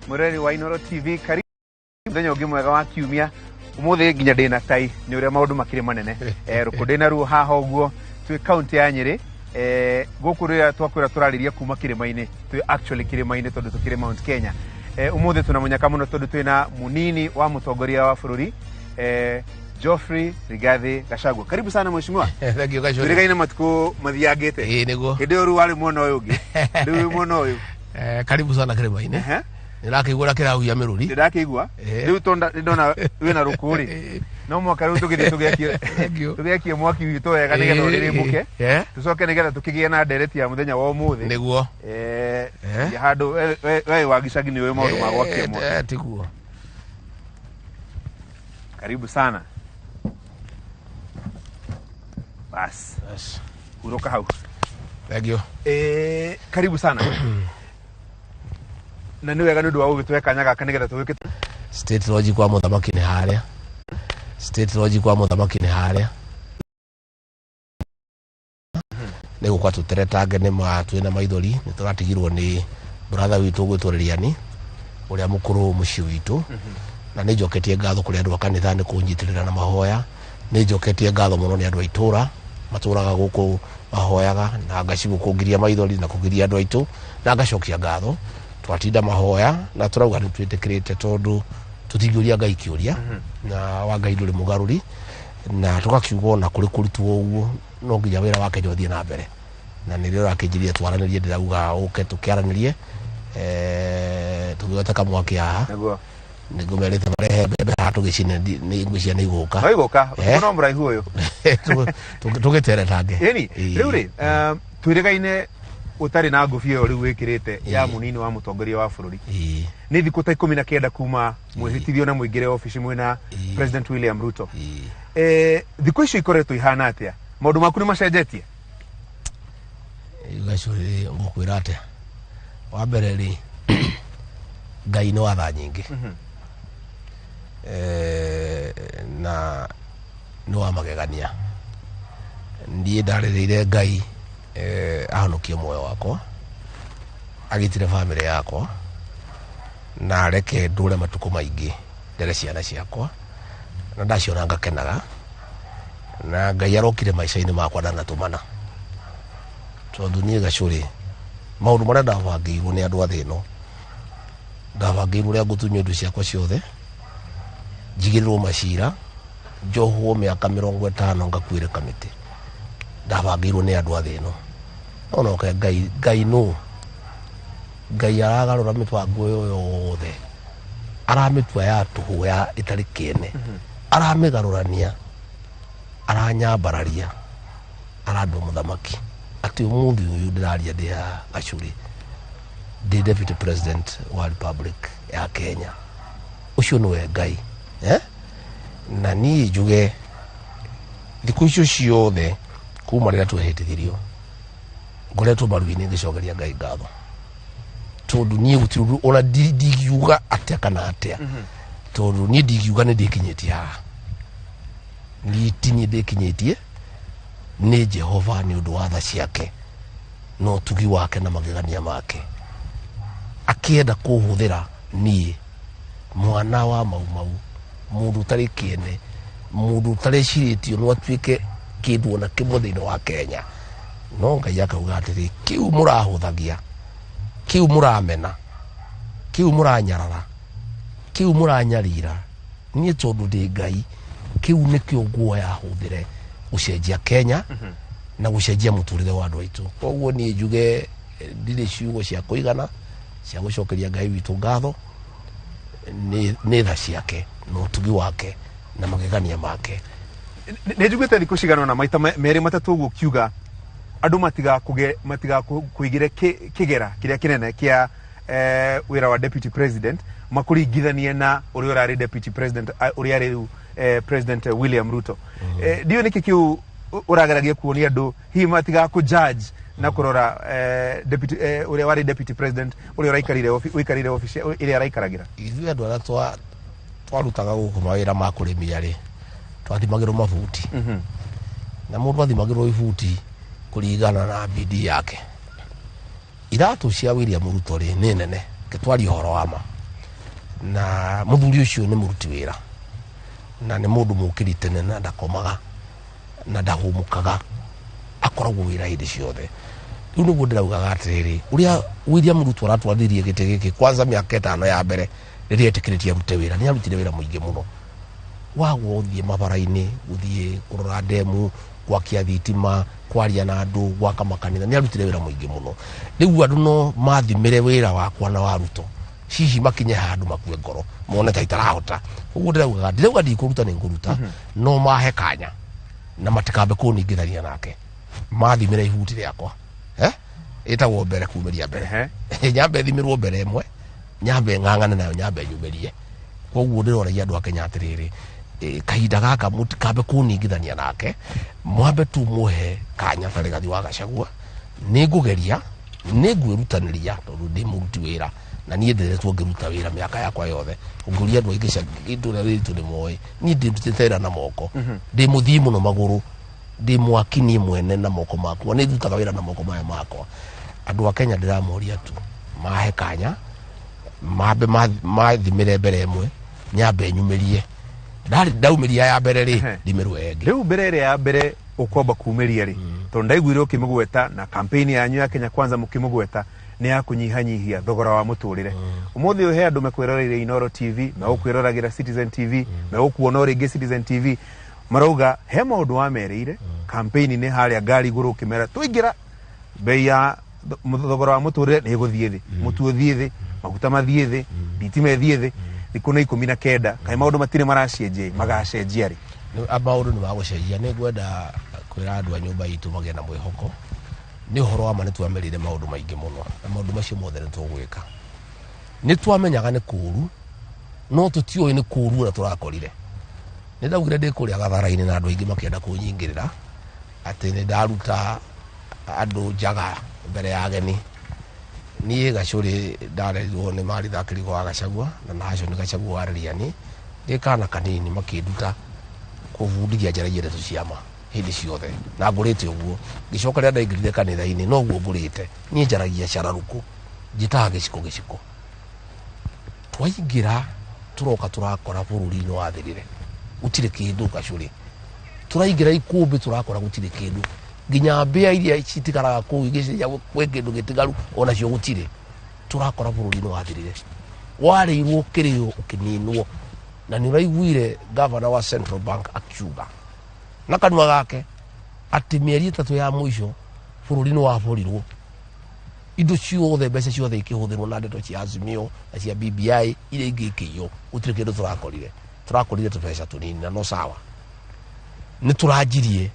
Mwĩroreri wa Inooro TV, karibu mũthenya ũngĩ mwega wa kiumia. Ũmũthĩ nginya ndĩna tai nĩ ũrĩa maũndũ makĩrĩ manene. Rũkũ ndĩna ruo haha ũguo twĩ kaunti ya Nyĩrĩ. Gũkũ rĩrĩa twakwĩra tũrarĩria kuma kĩrĩma-inĩ, twĩ actually kĩrĩma-inĩ tondũ tũkĩrĩ Mount Kenya. Ũmũthĩ twĩna mũnyaka mũno tondũ twĩna mũnini wa mũtongoria wa bũrũri, Geoffrey Rigathi Gachagua. Karibu sana mheshimiwa. Thank you, Gachuri. Twĩrĩgaine matukũ mathiangĩte. Ĩĩ nĩguo. Hĩndĩ ĩyo rĩu warĩ mwena ũyũ ũngĩ, rĩu wĩ mwena ũyũ. Karibu sana kĩrĩma-inĩ. Nĩrakĩigua ũrĩa kĩrahuhia mĩrũri. Ndĩrakĩigua. Rĩu to ndona wĩna rũkũ rĩ, no mwaka rĩu tũgĩthiĩ tũgĩakie Thank you. tũgĩakie mwaki witũ wega nĩgetha ũrĩrĩmbũke, tũcoke nĩgetha tũkĩgĩe na ndereti ya mũthenya wa ũmũthĩ. Nĩguo. Ya handũ we wa gĩcagi nĩ ũĩ maũndũ ma gwakia mwaki. Tiguo. Karibu sana. Bas. Yes. Hurũka hau. Thank you. Karibu sana na nĩ wega nĩ ũndũ wa gũgĩtũhe kanya gaka nĩgetha tũgĩke. State Lodge kwa mũthamaki nĩ harĩa. State Lodge kwa mũthamaki nĩ harĩa. Nĩ gũka tũteretange nĩ ma twĩna maithori, nĩ tũratigirwo nĩ brother witũ ũgwĩtwo Rĩriani ũrĩa mũkũrũ mũciĩ witũ, na nĩ njoketie ngatho kũrĩ andũ a kanitha nĩ kũnyitĩrĩra na mahoya. Nĩ njoketie ngatho mũno nĩ andũ a itũra matũraga gũkũ mahoyaga na ngacigũ kũngiria maithori na kũgiria andũ aitũ, na ngacokia ngatho. Twatinda mahoya na tũrauga nĩ twĩtĩkĩrĩte tondũ tũtingĩũria Ngai kĩũria, na wa Ngai ndũrĩ mũgarũri, na tũgakiuga ona kũrĩ kũritũ ũguo no nginya wĩra wa Kenya ũthiĩ na mbere. Na nĩrĩo ũrakĩnjĩrire twaranĩrie, ndĩrauga ũke tũkĩaranĩrie, tũgĩote kamwaki haha. Nĩguo. Nĩngũmerĩte marehe mbembe haha tũgĩcine, nĩ ngwĩciria nĩ igũka. No igũka. No mũraihu ũyũ. Tũgĩteretange. Ĩni rĩu rĩ, twĩrĩgaine ũtarĩ na ngũbia ĩyo rĩu wĩkĩrĩte ya mũnini wa mũtongoria wa bũrũri. Nĩ thikũ ta 19 kuma mwĩhĩtithio na mũingĩre obici mwĩna President William Ruto. Thikũ icio ikoretwo ihana atĩa? Maũndũ maku nĩ macenjetie? Gacũrĩ, ngũkwĩra atĩa, wa mbere rĩ, Ngai nĩ wa tha nyingĩ, na nĩ wa magegania. Niĩ ndarĩrĩire Ngai ahonokie muoyo wakwa, agitĩre bamĩrĩ yakwa, na areke ndũre matukũ maingĩ ndere ciana ciakwa, na ndaciona ngakenaga. Na Ngai arokire maica-inĩ makwa ndanatũmana, tondũ niĩ Gacũrĩ maũndũ marĩa ndabangĩirwo nĩ andũ a thĩ ĩno, ndabangĩirwo ũrĩa ngũtunywo indo ciakwa ciothe, njigĩrĩrwo macira, njohwo mĩaka 50, ngakuĩre kamĩtĩ. Ndabangĩirwo nĩ andũ a thĩ ĩno. No noke Ngai, Ngai nũ Ngai aragarũra mĩbango ĩyo yothe, aramĩtua ya tũhũ, ya ĩtarĩ kĩene, aramĩgarũrania, aranyambararia, arandua mũthamaki, atĩ ũmũthĩ ũyũ ndĩraria ndĩ ya Gacũrĩ, ndĩ deputy president wa Republic ya Kenya. Ũcio nĩwe Ngai, eh? Na niĩ njuge thikũ icio ciothe kuma rĩrĩa twehĩtithirio ngoretwo maru-inĩ ngĩcokeria Ngai ngatho, tondũ niĩ gũtirĩ ũndũ ona ndingiuga atĩa kana atĩa, tondũ niĩ ndingiuga nĩ ndĩkinyĩtie haha. Niĩ ti niĩ ndĩkinyĩtie, nĩ Jehova nĩ ũndũ wa tha ciake na ũtugi wake na magegania make, akĩenda kũhũthĩra niĩ mwana wa Mau Mau, mũndũ ũtarĩ kĩene, mũndũ ũtarecirĩtio no atuĩke kĩndũ ona kĩmwe thĩinĩ wa Kenya. No Ngai akauga atĩrĩ, kĩu mũrahũthagia, kĩu mũramena, kĩu mũranyarara, kĩu mũranyarira, niĩ tondũ ndĩ Ngai, kĩu nĩkĩo nguoya hũthĩre gũcenjia Kenya na gũcenjia mũtũrĩre wa andũ aitũ. Koguo niĩ njuge ndirĩ ciugo cia kũigana cia gũcokeria Ngai witũ ngatho nĩ tha ciake na ũtugi wake na magegania make. Nĩ njiguĩte thikũ cigana ũna, maita merĩ matatũ ũguo, ũkiuga andũ matigakũigĩre kĩgera kĩrĩa kĩnene kĩa wĩra wa deputy president, makũringithanie na ũrĩa ũrarĩ deputy president, ũrĩa arĩ rĩu, President William Ruto. Ndiũĩ nĩkĩ kĩu ũrageragia kuonia andũ, hihi matigakũ judge na kũrora deputy, ũrĩa warĩ deputy president, ũrĩa ũraikarire ũikarire obici ĩrĩa araikaragĩra. Ithuĩ andũ arĩa twarutaga gũkũ mawĩra ma kũrĩmia rĩ, twathimagĩrwo mabuti, na mũndũ athimagĩrwo ibuti kũringana na bidii yake. Iratũ cia William Ruto rĩ nĩ nene, ke twarie ũhoro wa ma. Na mũthuri ũcio nĩ mũruti wĩra na nĩ mũndũ mũkĩri tene na ndakomaga na ndahũmũkaga, akoragwo wĩra hĩndĩ ciothe. Rĩu nĩguo ndĩraugaga atĩrĩrĩ, ũrĩa William Ruto aratwarĩrie gĩtĩ gĩkĩ kwanza mĩaka 5 ya mbere rĩrĩa etĩkĩrĩtie arute wĩra, nĩ arutire wĩra mũingĩ mũno wa gũthiĩ mabara-inĩ, gũthiĩ kũrora ndemu, gwakia thitima, kwaria na andũ, gwaka makanitha, nĩ arutire wĩra mũingĩ mũno. Rĩu andũ no mathimĩre wĩra wakwa na wa Ruto, hihi makinye handũ makue ngoro mone ta itarahota. Ũguo ndĩraugaga, ndirauga ndikũruta, nĩ ngũruta, no mahe kanya na matikambe kũningithania nake, mathimĩre ihuti rĩakwa. Ĩtagwo mbere kumĩria mbere. Nyambe thimĩrwo mbere ĩmwe, nyambe ng'ang'ane nayo, nyambe nyumĩrie. Koguo ndĩroragia andũ a Kenya atĩrĩrĩ, kahinda gaka mũtikambe kũningithania nake, mwambe tu mũhe kanya ta Rigathi wa Gachagua. Nĩ ngũgeria, nĩ ngwĩrutanĩria tondũ ndĩ mũruti wĩra na niĩ ndĩretwo ngĩruta wĩra mĩaka yakwa yothe. Ũngĩũria andũ aingĩ itũra rĩritũ nĩ moĩ niĩ ndĩrutĩte wĩra na moko, ndĩ mũthii mũno magũrũ, ndĩ mwaki niĩ mwene na moko makwa, nĩ ndutaga wĩra na moko maya makwa. Andũ a Kenya ndĩramoria tu mahe kanya, mambe mathimĩre mbere ĩmwe, nyambe nyumĩrie. Ndaumĩria ya mbere rĩ, ndimĩrwe ĩngĩ. Rĩu mbere ĩrĩa ya mbere ũkwamba kumĩria rĩ, tondũ ndaiguire ũkĩmũgweta na campaign yanyu ya Kenya Kwanza mũkĩmũgweta nĩ ya kũnyihanyihia thogora wa mũtũrĩre. Ũmũthĩ ũyũ he andũ mekwĩroreire Inooro TV, megũkwĩroragĩra Citizen TV, megũkuona o rĩngĩ Citizen TV, marauga he maũndũ wamerĩire campaign-inĩ harĩa ngari igũrũ ũkĩmera tũingĩra bei ya thogora wa mũtũrĩre nĩ ĩgũthiĩ thĩ, mũtu ũthiĩ thĩ, maguta mathiĩ thĩ, thitima ĩthiĩ thĩ. Thikũ nĩ 19, kaĩ maũndũ matirĩ maracenjia, magacenjia rĩ? Maũndũ nĩ magũcenjia. Nĩ ngwenda kwĩra andũ a nyũmba itũ magĩe na mwĩhoko. Nĩ ũhoro wa ma nĩ twamerĩire maũndũ maingĩ mũno, na maũndũ macio mothe nĩ tũgwĩka. Nĩ twamenyaga nĩ kũũru, no tũtiũĩ nĩ kũũru ũrĩa tũrakorire. Nĩ ndaugire ndĩ kũrĩa gathara-inĩ na andũ aingĩ makĩenda kũnyingĩrĩra atĩ nĩ ndaruta andũ njaga mbere ya ageni. Niĩ Gachũrĩ ndarerirwo nĩ Maritha Kĩrigo wa Gachagua na Nahashon Gachagua wa Rĩriani, ndĩ kana kanini makĩnduta kũbundithia njaragia ndeto cia ma hĩndĩ ciothe, na ngũrĩte ũguo. Ngĩcoka rĩrĩa ndaingĩrire kanitha-inĩ noguo ngũrĩte, niĩ njaragia cararũkũ, njĩtaga gĩciko gĩciko. Twaingĩra tũroka tũrakora bũrũri nĩ wathirire, gũtirĩ kĩndũ Gachũrĩ. Tũraingĩra ikũmbĩ tũrakora gũtirĩ kĩndũ, nginya mbĩa iria citigaraga kũu igĩciria gwĩ kĩndũ gĩtigaru onacio gũtirĩ. Tũrakora bũrũri nĩ wathirire, warĩirwo kĩrĩo ũkĩninwo. Na nĩ ũraiguire gavana wa Central Bank akiuga na kanua gake atĩ mĩeri 3 ya mũico bũrũri nĩ waborirwo, indo ciothe, mbeca ciothe ikĩhũthĩrwo na ndeto cia Azimio na cia BBI iria ingĩ ikĩiywo, gũtirĩ kĩndũ tũrakorire. Tũrakorire tũbeca tũnini na no sawa. Nĩ tũranjirie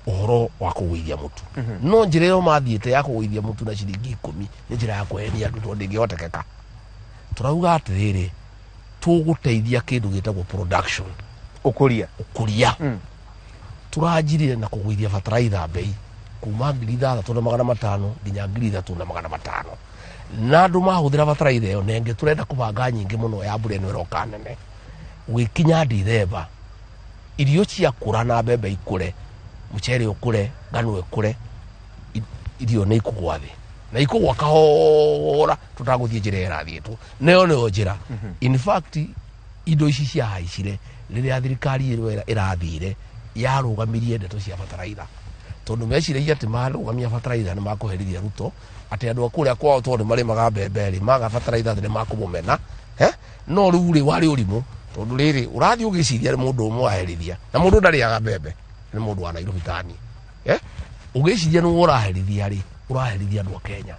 ũhoro wa kũgũithia mũtu, no njĩra ĩyo mathiĩte ya kũgũithia mũtu na ciringi 10 nĩ njĩra ya kũhenia andũ tondũ ndĩngĩhotekeka. Tũrauga atĩrĩrĩ, tũgũteithia kĩndũ gĩtagwo production, ũkũria. Ũkũria. Tũranjirie na kũgũithia bataraitha bei kuma 6500 nginya 3500, na andũ mahũthĩra bataraitha ĩyo nenge tũrenda kũbanga nyingĩ mũno ya mbura ĩno ĩroka nene. Gũgĩkinya Dithemba, irio ciakũra na mbembe ikũre, mũcere ũkũre, ngano ĩkũre, irio nĩ ikũgwa thĩ na ikũgwa kahora tũtagũthiĩ njĩra ĩrathiĩtwo nayo nĩyo njĩra. In fact, indo ici ciahaicire rĩrĩa thirikari ĩyo ĩrathire yarũgamirie ndeto cia bataraitha, tondũ meciragia atĩ marũgamia bataraitha nĩ makũherithia Ruto, atĩ andũ a kũrĩa kwao tondũ nĩ marĩmaga mbembe rĩ, maga bataraitha nĩ makũmũmena. No rĩu rĩ, warĩ ũrimũ, tondũ rĩrĩ ũrathiĩ ũgĩciria nĩ mũndũ ũmwe waherithia, na mũndũ ndarĩaga mbembe, nĩ mũndũ wa Nairobi tani. Ũgĩciria nĩ ũraherithia rĩ, ũraherithia andũ a Kenya.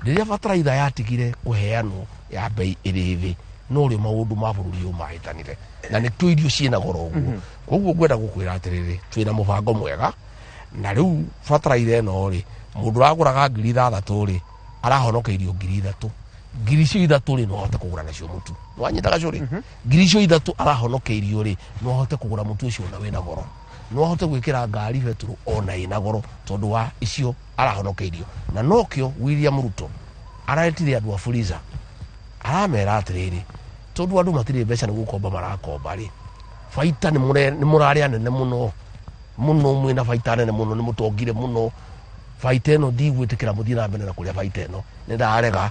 Rĩrĩa bataraitha yatigire kũheanwo ya bei ĩrĩ thĩ, no rĩo maũndũ ma bũrũri ũyũ mahĩtanire, na nĩkĩo irio ciĩna goro ũguo. Koguo ngwenda gũkwĩra atĩrĩrĩ, twĩna mũbango mwega, na rĩu bataraitha ĩno rĩ, mũndũ ũragũraga 6000 rĩ, arahonokeirio 3000. Ngiri icio ithatũ rĩ, no ahote kũgũra nacio mũtu. Nĩwanyita Gachũrĩ? Ngiri icio ithatũ arahonokeirio rĩ, no ahote kũgũra mũtu ũcio ona wĩna goro, no ahote gwĩkĩra ngari betũrũ ona ĩna goro, tondũ wa icio arahonokeirio. Na nokĩo William Ruto araretire andũ a Fuliza, aramera atĩrĩrĩ, tondũ andũ matirĩ mbeca nĩ gũkomba marakomba rĩ, baita nĩ mũrarĩa nene mũno mũno, mwĩna baita nene mũno, nĩ mũtongire mũno, baita ĩno ndigwĩtĩkĩra mũthiĩ na mbere na kũrĩa baita ĩno, nĩ ndarega.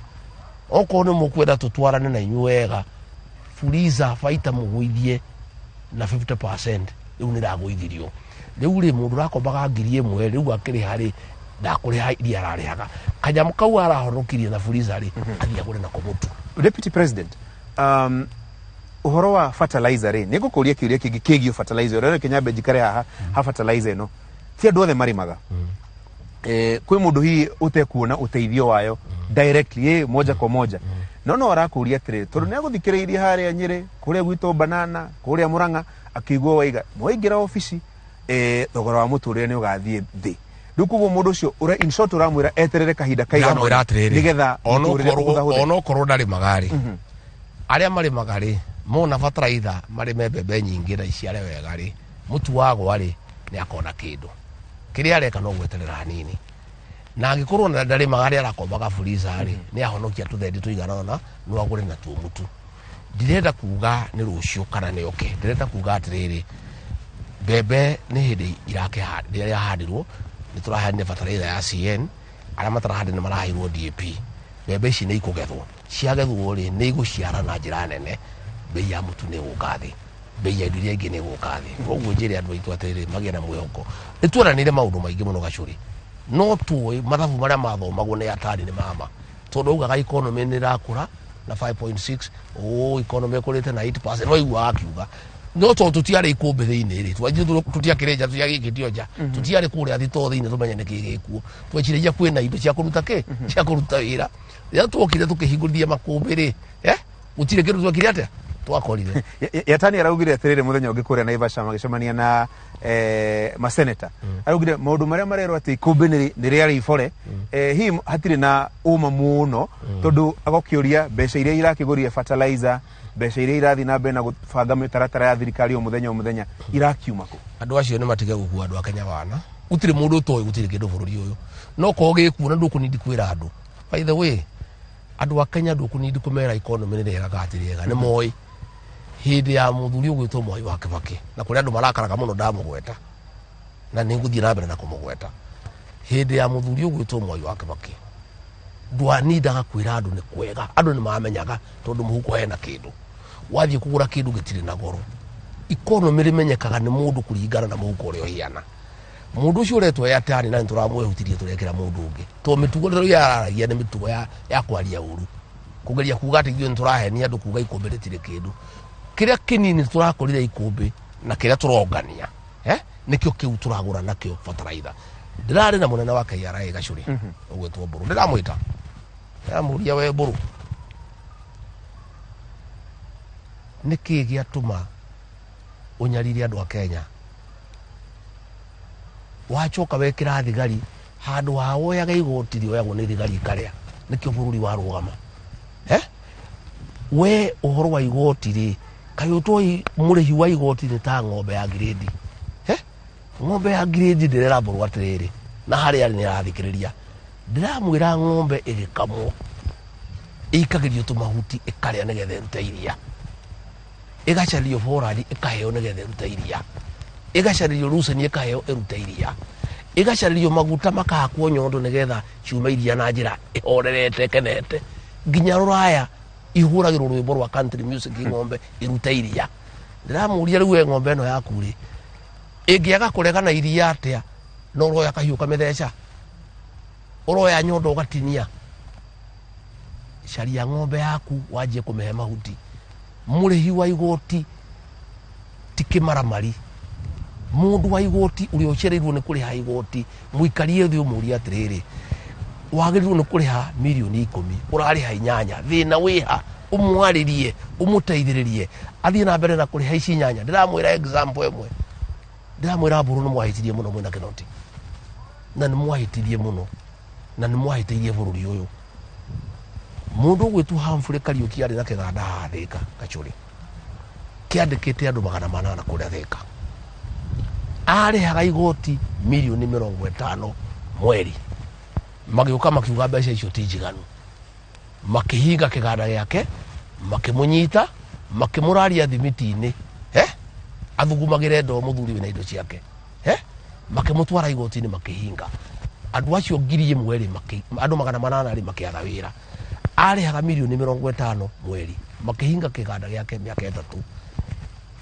Okorwo nĩ mũkwenda tũtwarane na inyuĩ wega, Fuliza baita mũgũithie na 50%, rĩu nĩ ragũithirio. Rĩu rĩ, mũndũ ũrakombaga 1000 rĩu akĩrĩha rĩ, ndakũrĩha iria ararĩhaga. Kanyamũ kau arahonokirie na Fuliza rĩ, athiĩ agũre nako mũtu. Deputy President, ũhoro wa fertilizer rĩ, nĩ ngũkũria kĩũria kĩngĩ kĩgiĩ fertilizer. Ũrĩa reke nyambe njikare haha ha fertilizer ĩno, ti andũ othe marĩmaga. Kwĩ mũndũ hihi ũtekuona ũteithio wayo directly, moja kwa moja, no arakũria atĩrĩrĩ, tondũ nĩ agũthikĩrĩirie harĩa Nyĩrĩ, kũrĩa gwitũ Banana, kũrĩa Mũrang'a, akĩigua waiga mwaingĩra obici, thogora wa mũtũrĩre nĩ ũgathiĩ thĩ. Rĩu koguo mũndũ ũcio in short ũramwĩra eterere kahinda kaigana Ndamwĩra atĩrĩrĩ, nĩgetha mũtũrĩre ũhũthahũthe? Onokorwo ndarĩmaga rĩ, arĩa marĩmaga rĩ, mona bataraitha marĩme mbembe nyingĩ na iciare wega rĩ, mũtu wagwa rĩ, nĩ akona kĩndũ. Kĩrĩa areka no gweterera hanini. Na angĩkorwo na ndarĩmaga rĩ, arakombaga Fuliza rĩ, nĩ ahonokia tũthendi tũigana ũna, no agũre natuo mũtu. Ndirenda kuga nĩ rũciũ kana nĩ oke, ndĩrenda kuga atĩrĩrĩ, mbembe nĩ hĩndĩ rĩrĩa yahandirwo, nĩ tũrahandire bataraitha ya CN, arĩa matarahandire nĩ maraheirwo DAP. Mbembe ici nĩ ikũgethwo, ciagethwo rĩ, nĩ igũciara na njĩra nene, bei ya mũtu nĩ ĩgũka thĩ, bei ya indo iria ingĩ nĩ ĩgũka thĩ. Koguo njĩre andũ aitũ atĩrĩrĩ, magĩe na mwĩhoko. Nĩ tuoranĩire maũndũ maingĩ mũno gacũrĩ, no tũĩ mathabu marĩa mathomagwo nĩ atari nĩ mama, tondũ augaga economy nĩ ĩrakũra na 5.6, oh, economy ĩkũrĩte na 8%, no aiguaga akiuga. No tondũ tũtiarĩ ikũmbĩ thĩinĩ rĩ, tũtiakĩrĩ nja, tũtiagĩkĩtio nja, tũtiarĩ kũrĩa thitoo thĩinĩ tũmenye nĩkĩ gĩkuo. Tweciragia kwĩna indo cia kũruta kĩ, cia kũruta wĩra. Rĩrĩa tuokire tũkĩhingũrithia makũmbĩ rĩ, gũtirĩ kĩndũ twekire atĩa, twakorire. Yatani araugire atĩrĩrĩ, mũthenya ũngĩ kũrĩa Naivasha magĩcemania na maseneta, araugire maũndũ marĩa marerwo atĩ ikũmbĩ nĩ rĩarĩ ibore, hihi hatirĩ na ũma mũno, tondũ agokĩũria mbeca iria irakĩgũrire fertilizer, mbeca iria irathiĩ na mbere na gũbanga mĩtaratara ya thirikari o mũthenya o mũthenya irakiuma kũ? Andũ acio nĩ matige gũkua andũ a Kenya wana. Gũtirĩ mũndũ ũtoĩ gũtirĩ kĩndũ bũrũri ũyũ, no korwo gĩkuo na ndũkũnindi kwĩra andũ. By the way, andũ a Kenya ndũkũnindi kũmera economy nĩ rĩega kana ti rĩega, nĩ moĩ. Hĩndĩ ya mũthuri ũgwĩtwo Mwai wa Kibaki, na kũrĩ andũ marakaraga mũno ndamũgweta, na nĩ ngũthiĩ na mbere na kũmũgweta. Hĩndĩ ya mũthuri ũgwĩtwo Mwai wa Kibaki, ndwanindaga kwĩra andũ nĩ kwega, andũ nĩ mamenyaga tondũ mũhuko hena kĩndũ, wathiĩ kũgũra kĩndũ gĩtirĩ na goro. Economy rĩmenyekaga nĩ mũndũ kũringana na mũhuko ũrĩa ũhiana. Mũndũ ũcio ũretwo Yatani, na nĩ tũramwehutirie, tũrekĩra mũndũ ũngĩ, tondũ mĩtugo rĩrĩa yararagia nĩ mĩtugo ya kwaria ũru, kũgeria kuga atĩ ithuĩ nĩ tũrahenia andũ kuga ikũmbĩ rĩtirĩ kĩndũ. Kĩrĩa kĩnini tũrakũrire ikũmbĩ na kĩrĩa tũrongania, nĩkĩo kĩu tũragũra nakĩo bataraitha. Ndĩrarĩ na mũnene wa KRA Gacũrĩ ũgwĩtwo Mbũrũ, ndĩramwĩta, ndĩramũria, we Mbũrũ, nĩkĩ gĩatũma ũnyarire andũ a Kenya, wacoka wekĩra thigari handũ ha woyaga igoti rĩoyagwo nĩ thigari ikarĩa, nĩkĩo bũrũri warũgama? We ũhoro wa igoti rĩ, kaĩ ũtoĩ mũrĩhi wa igoti nĩ ta ng'ombe ya ngirĩndi? Ng'ombe ya ngirĩndi, ndĩrera Mbũrũ atĩrĩrĩ, na harĩa arĩ nĩ arathikĩrĩria, ndĩramwĩra ng'ombe ĩgĩkamwo ĩikagĩrio tũmahuti ĩkarĩa nĩgetha ĩrute iria, ĩgacarĩrio borandi ĩkaheo nĩgetha ĩrute iria, ĩgacarĩrio luceni ĩkaheo ĩrute iria, ĩgacarĩrio maguta makahakwo nyondo nĩgetha ciume iria na njĩra ĩhorerete ĩkenete. Nginya rũraya ihũragĩrwo rwĩmbo rwa country music ng'ombe ĩrute iria. Ndĩramũria, rĩu we ng'ombe ĩno yaku rĩ, ĩngĩaga kũregana iria atĩa na ũroya kahiũ kamĩtheca, ũroya nyondo ũgatinia? Caria ng'ombe yaku wanjie kũmĩhe mahuti. Mũrĩhi wa igoti ti kĩmaramari. Mũndũ wa igoti ũrĩa ũcereirwo nĩ kũrĩha igoti, mũikarie thĩ ũmũrie atĩrĩrĩ, wagĩrĩirwo nĩ kũrĩha mirioni 10, ũrarĩha 8, thĩna wĩha? Ũmwarĩrie, ũmũteithĩrĩrie athiĩ na mbere na kũrĩha ici 8. Ndĩramwĩra example ĩmwe, ndĩramwĩra Mbũrũ, nĩ mwahĩtirie mũno mwĩna Kĩnoti, na nĩ mwahĩtirie mũno na nĩ mwahĩtĩirie bũrũri ũyũ. Mũndũ ũgwĩtwo Humphrey Kariũki arĩ na kĩganda haha Thĩka Gacũrĩ, kĩandĩkĩte andũ 800 kũrĩa Thĩka. Arĩhaga igoti mirioni 50 mweri. Magĩũka makiuga mbeca icio ti njiganu, makĩhinga kĩganda gĩake, makĩmũnyita, makĩmũraria thimiti-inĩ, athugumagĩre ndoo, mũthuri wĩna indo ciake, makĩmũtwara igoti-inĩ, makĩhinga. Andũ acio 1000 rĩ, andũ 800 rĩ, makĩaga wĩra. Arĩhaga mirioni 50 mweri. Makĩhinga kĩganda gĩake mĩaka 3.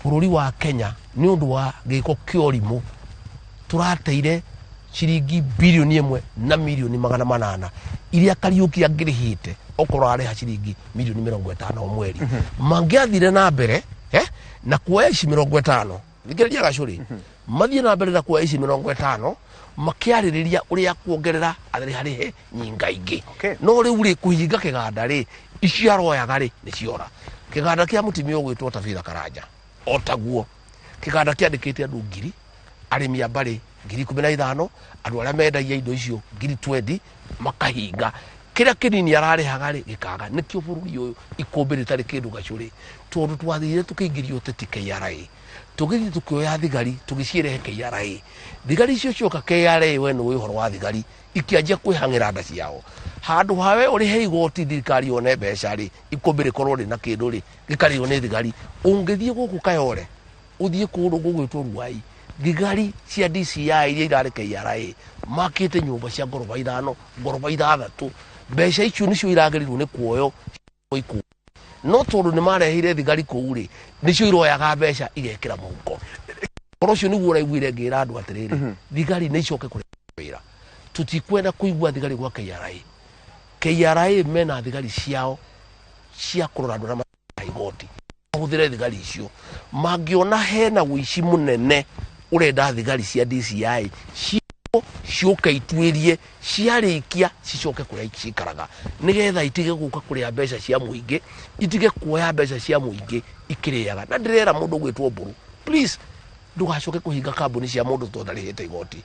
Bũrũri wa Kenya nĩ ũndũ wa gĩko kĩa ũrimũ tũrateire ciringi 1.1 na mirioni 800 iria Kariũki angĩrĩhĩte okorwo arĩha ciringi mirioni 50 o mweri. Mangĩathire na mbere na kuoya ici 50, thikĩrĩria Gacũrĩ, mathiĩ na mbere na kuoya ici 50 makĩarĩrĩria ũrĩa kuongerera arĩharĩhe nyingaingĩ. No rĩu rĩ, kũhinga kĩganda rĩ, icio aroyaga rĩ nĩ ciora. Kĩganda kĩa mũtumia ũgwĩtwo Tabitha Karanja o taguo, kĩganda kĩandĩkĩte andũ ngiri, arĩmi a mbarĩ 15,000, andũ arĩa mendagia indo icio 20,000, makahinga. Kĩrĩa kĩnini ararĩhaga rĩ gĩkaga. Nĩkĩo bũrũri ũyũ ikũmbĩ rĩtarĩ kĩndũ Gacũrĩ, tondũ twathire tũkĩingĩria ũteti KRA, tũgĩthiĩ tũkĩoya thigari tũgĩcirehe KRA. Thigari icio cioka KRA, we nĩũĩ ũhoro wa thigari, ikĩanjia kwĩhang'ĩra nda ciao. Handũ ha we ũrĩhe igoti thirikari yone mbeca rĩ, ikũmbĩ rĩkorwo rĩna kĩndũ rĩ, gĩkarĩo nĩ thigari. Ũngĩthiĩ gũkũ Kayore, ũthiĩ kũndũ gũgwĩtwo Ruai, thigari cia DCI iria irarĩ KRA makĩte nyũmba cia ngoroba 5, ngoroba 6. Mbeca icio nĩcio iragĩrĩirwo nĩ kuoywo ikũmbĩ, no tondũ nĩ mareheire thigari kũu rĩ, nĩcio iroyaga mbeca igekĩra mũhuko. Ũhoro ũcio nĩguo ũraiguire ngĩra andũ atĩrĩrĩ, thigari nĩ icoke kũrĩa wĩra. Tũtikwenda kũigua thigari gwa KRA. KRA mena thigari ciao cia kũrora andũ arĩa marĩhaga igoti, mahũthĩre thigari icio. Mangĩona hena ũici mũnene ũrenda thigari cia DCI ciũke ituĩrie, ciarĩkia cicoke kũrĩa cikaraga, nĩgetha itige gũka kũrĩa mbeca cia mũingĩ, itige kuoya mbeca cia mũingĩ ikĩrĩaga. Na ndĩrera mũndũ ũgwĩtwo Mbũrũ, please ndũgacoke kũhinga kambuni cia mũndũ tondũ ndarĩhĩte igoti.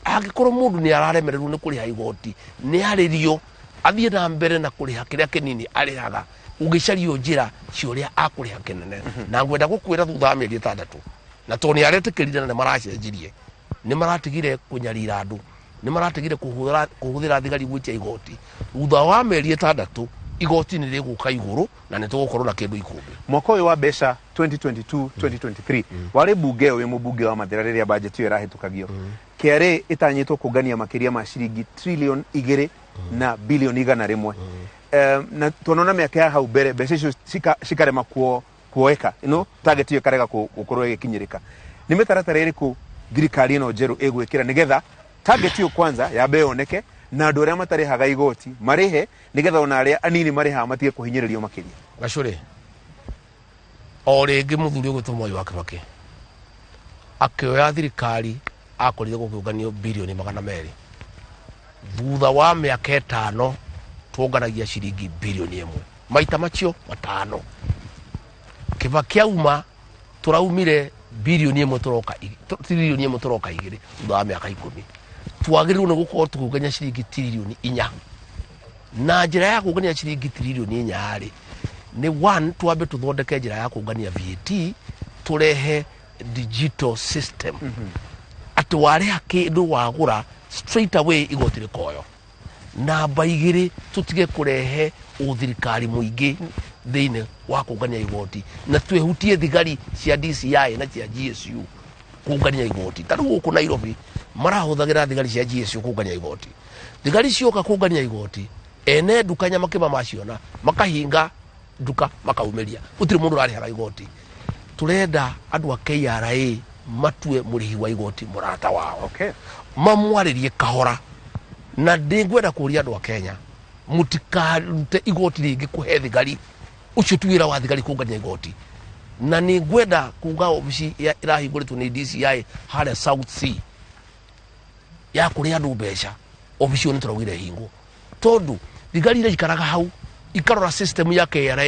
Angĩkorwo mũndũ nĩ araremererwo nĩ kũrĩha igoti, nĩ arĩrio athiĩ na mbere na kũrĩha kĩrĩa kĩnini arĩhaga, ũgĩcario njĩra cia ũrĩa akũrĩha kĩnene. Na ngwenda gũkwĩra thutha wa mĩeri 6, na tondũ nĩ aretĩkĩrire na nĩ maracenjirie, nĩ maratigire kũnyarira andũ, nĩ maratigire kũhũthĩra thigari gwĩtia igoti. Thutha wa mĩeri 6 igoti nĩ rĩgũka igũrũ na nĩ tũgũkorwo na kĩndũ ikũmbĩ. Mwaka ũyũ wa mbeca 2022 2023 warĩ mbunge ĩyo, wĩ mũmbunge wa Mathĩra, rĩrĩa budget ĩyo ĩrahĩtũkagio, KRA ĩtanyĩtwo kũngania makĩria ma ciringi 2.1 na bilioni 100. Na tuonona mĩaka ya hau mbere mbeca icio cikarema kuoeka, ino target ĩyo ĩkarega gũkorwo ĩgĩkinyĩrĩka. Nĩ mĩtaratara ĩrĩkũ thirikari ĩno njerũ ĩgwĩkĩra nĩgetha target ĩyo kwanza yambe yoneke, na andũ arĩa matarĩhaga igoti marĩhe, nĩgetha ona arĩa anini marĩhaga matige kũhinyĩrĩrio makĩria? Gacũrĩ, o rĩngĩ mũthuri ũgwĩtwo Mwai wa Kibaki akĩoya thirikari akorire gũkĩũnganio bilioni 200. Thutha wa mĩaka 5 tuonganagia ciringi 1 bilioni maita macio 5. Kibaki auma tũraumire 1 bilioni tũroka 1 tiririoni tũroka 2. Thutha wa mĩaka 10 twagĩrĩirwo nĩ gũkorwo tũkĩũngania ciringi 4 tiririoni Na njĩra ya kũngania ciringi 4 tiririoni rĩ, nĩ one, twambe tũthondeke njĩra ya kũngania VAT, tũrehe digital system atĩ warĩha kĩndũ wagũra, straight away igoti rĩkoyo. Namba 2, tũtige kũrehe ũthirikari mũingĩ thĩinĩ wa kũngania igoti, na twĩhutie thigari cia DCI na cia GSU kũngania igoti. Ta rĩu gũkũ Nairobi marahũthagĩra thigari cia GSU kũngania igoti. Thigari cioka kũngania igoti, ene nduka nyamakĩma maciona makahinga nduka makaumĩria, gũtirĩ mũndũ ũrarĩhaga igoti. Tũrenda andũ a KRA matue mũrĩhi wa igoti mũrata wao, mamwarĩrie kahora. Na ndĩngwenda kũria andũ a Kenya mũtikarute igoti rĩngĩ kũhe thigari. Ũcio ti wĩra wa thigari kũngania igoti. Na nĩ ngwenda kuga obici ĩrahingũrĩtwo nĩ DCI harĩa South C ya kũrĩa andũ mbeca, obici ĩyo nĩ tũraugire ĩhingwo, tondũ thigari iria ikaraga hau ikarora system ya KRA,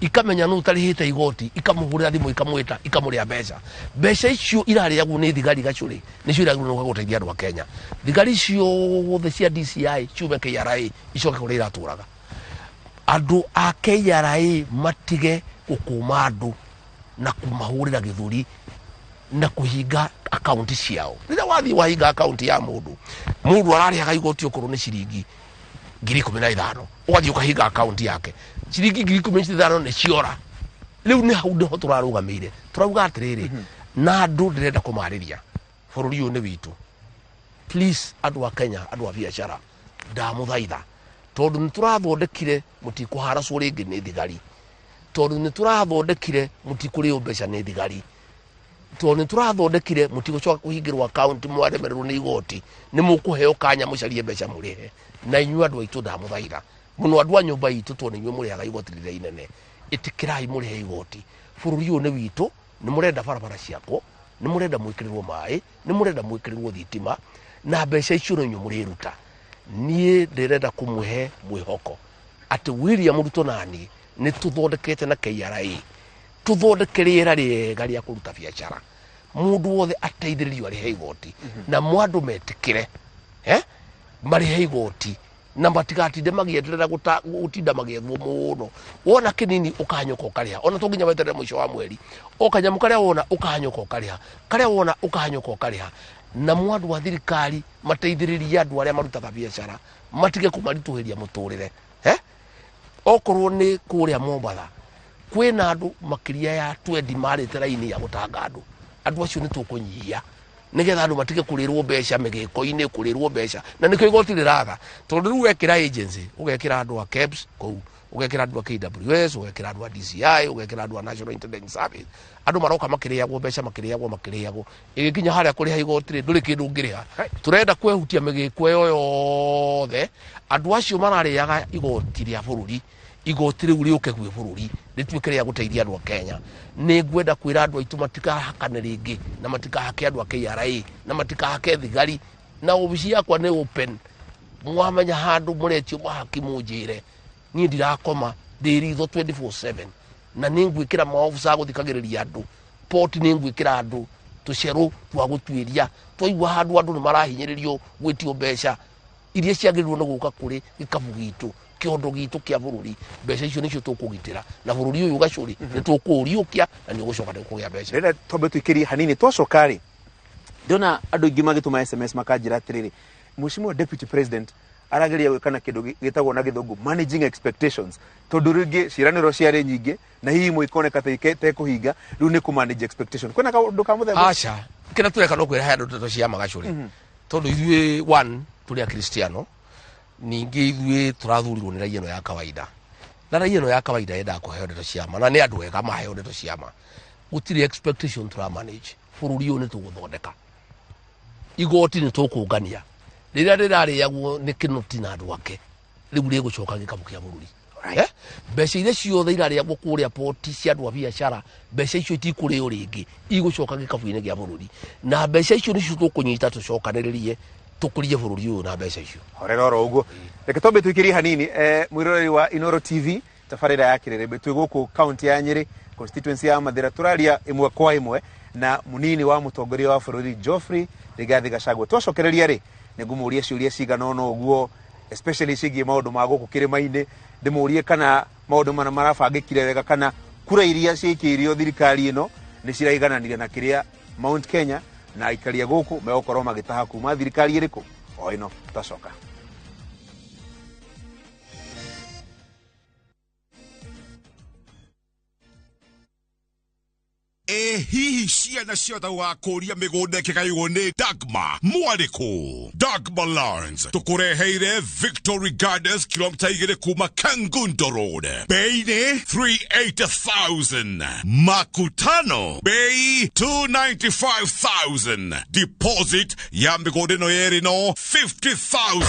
ikamenya nũ ũtarĩhĩte igoti, ikamũhũrĩra thimũ, ikamwĩta, ikamũrĩa mbeca. Mbeca icio irarĩagwo nĩ thigari Gacũrĩ nĩcio iragĩrĩirwo nĩ gũka gũteithia andũ a Kenya. Thigari ciothe cia DCI ciume KRA icoke kũrĩa iratũraga. Andũ a KRA matige gũkũma andũ na kũmahũrĩra gĩthũri na kũhinga akaunti ciao. Rĩrĩa wathiĩ wahinga akaunti ya mũndũ, mũndũ ararĩhaga igoti okorwo nĩ ciringi 15,000, ũgathiĩ ũkahinga akaunti yake, ciringi 15,000 nĩ ciora. Rĩu nĩ hau nĩho tũrarũgamĩire, tũrauga atĩrĩrĩ, na andũ ndĩrenda kũmarĩria, bũrũri ũyũ nĩ witũ. Please, andũ a Kenya, andũ a biacara, ndamũthaitha, tondũ nĩ tũrathondekire mũtikũharacwo rĩngĩ nĩ thigari. Tondũ nĩ tũrathondekire mũtikũrĩo mbeca nĩ thigari, tondũ nĩ tũrathondekire mũtigũcoka kũhingĩrwo akaunti mwaremererwo nĩ igoti, nĩ mũkũheo kanya mũcarie mbeca mũrĩhe. Na inyuĩ andũ aitũ, ndamũthaitha mũno, andũ a nyũmba itũ, tondũ nĩ inyuĩ mũrĩhaga igoti rĩrĩa inene, ĩtĩkĩrai mũrĩhe igoti. Bũrũri ũyũ nĩ witũ. Nĩ mũrenda barabara ciakwo, nĩ mũrenda mwĩkĩrĩrwo maĩ, nĩ mũrenda mwĩkĩrĩrwo thitima, na mbeca icio no inyuĩ mũrĩruta. Niĩ ndĩrenda kũmũhe mwĩhoko atĩ William Ruto nani nĩ tũthondekete na KRA, tũthondeke rĩera rĩega rĩa kũruta biacara, mũndũ wothe ateithĩrĩrio arĩhe igoti, na mwandũ metĩkĩre marĩhe igoti na matigatinde magĩeterera gũtinda magĩethwo mũno. Wona kĩnini ũkahanyũka ũkarĩha, ona to nginya weterere mũico wa mweri, o kanyamũ karĩa wona ũkahanyũka ũkarĩha, karĩa wona ũkahanyũka ũkarĩha. Na mwandũ wa thirikari mateithĩrĩrie andũ arĩa marutaga biacara, matige kũmaritũhĩria mũtũrĩre. Okorwo nĩ kũrĩa Mombatha kwĩna andũ makĩria ya 20 marĩte raini ya gũtanga andũ, andũ acio nĩ tũkũnyihia nĩgetha andũ matige kũrĩrwo mbeca mĩgĩko-inĩ, kũrĩrwo mbeca. Na nĩkĩo igoti rĩratha, tondũ rĩu wekĩra agency, ũgekĩra andũ a KEBS kũu, ũgekĩra andũ a KWS, ũgekĩra andũ a DCI, ũgekĩra andũ a National Intelligence Service, andũ maroka makĩrĩagwo mbeca, makĩrĩagwo, makĩrĩagwo, ĩgĩkinya harĩa kũrĩha igoti rĩ, ndũrĩ kĩndũ ũngĩrĩha. Tũrenda kwehutia mĩgĩko ĩyo yothe, andũ acio mararĩaga igoti rĩa bũrũri, igoti rĩu rĩũke gwĩ bũrũri rĩtuĩke rĩa gũteithia andũ a Kenya. Nĩ ngwenda kwĩra andũ aitũ matikahakane rĩngĩ, na matikahake andũ a KRA, na matikahake thigari. Na obici yakwa nĩ open, mwamenya handũ mũretio mahaki mũnjĩre, niĩ ndirakoma, ndĩ ritho 24/7, na nĩ ngwĩkĩra maobica a gũthikagĩrĩria andũ poti, nĩ ngwĩkĩra andũ tũcerũ twa gũtuĩria. Twaigua handũ andũ nĩ marahinyĩrĩrio gwĩtio mbeca iria ciagĩrĩirwo nĩ gũka kũrĩ gĩkabu gitũ, kĩondo gitũ kĩa bũrũri, mbeca icio nĩcio tũkũgitĩra, na bũrũri ũyũ gacũrĩ nĩ tũkũũriũkia na nĩ ũgũcoka nĩ kũgĩa mbeca. Ndĩrenda twambe tũikĩrie hanini, twacoka rĩ, ndĩrona andũ aingĩ magĩtũma SMS makanjĩra atĩrĩrĩ, Mheshimiwa Deputy President arageria gwĩka na kĩndũ gĩtagwo na gĩthũngũ managing expectations, tondũ rĩngĩ ciĩranĩro ciarĩ nyingĩ na hihi imwe ikoneka ta itekũhinga, rĩu nĩ kũ manage expectation. Kwĩna kaũndũ ka mũthemba? Aca, kĩrĩa tũreka no kwĩrehe andũ ndeto cia magacũrĩ, tondũ ithuĩ one tũrĩ akristiano, ningĩ ithuĩ tũrathurirwo nĩ raia ĩno ya kawaida, na raia ĩno ya kawaida yendaga kũheo ndeto cia ma, na nĩ andũ ega maheo ndeto cia ma. Gũtirĩ expectation tũra manage. Bũrũri ũyũ nĩ tũgũthondeka, igoti nĩ tũkũngania rĩrĩa rĩrarĩagwo nĩ Kĩnoti na andũ ake, rĩu rĩgũcoka gĩkabu kĩa bũrũri. Mbeca iria ciothe irarĩagwo kũrĩa poti cia andũ a biacara, mbeca icio itikũrĩo rĩngĩ, igũcoka gĩkabu-inĩ gĩa bũrũri, na mbeca icio nĩcio tũkũnyita tũcokanĩrĩrie tũkũrie bũrũri ũyũ na mbeca icio. Horera oro ũguo, reke twambe tũikĩrie hanini. Mwĩroreri wa Inoro TV, tabarĩra ya Kĩrĩrĩmbĩ, twĩ gũkũ kaunti ya Nyĩrĩ, constituency ya Mathĩra, tũraria ĩmwe kwa ĩmwe na mũnini wa mũtongoria wa bũrũri Geoffrey Rigathi Gachagua. Twacokereria rĩ, nĩ ngũmũria ciũria cigana ũna ũguo, especially ciĩgiĩ maũndũ ma gũkũ kĩrĩma-inĩ, ndĩmũrie kana maũndũ mana marabangĩkire wega, kana kura iria ciĩkĩirio thirikari ĩno nĩ ciraigananire na kĩrĩa Mount Kenya na aikari a gũkũ megũkorwo magĩtaha kuma thirikari ĩrĩkũ o ĩno. Twacoka. Ĩ hihi ciana ciothe gũgakũria mĩgũnda ĩkĩgaywo nĩ Dagma mwarĩkũ? Dagma Lands tũkũreheire Victory Gardens, kilomita 2 kuma Kangundo Road, bei nĩ 380,000, Makutano bei 295,000, deposit ya mĩgũnda ĩno yerĩ no 50,000.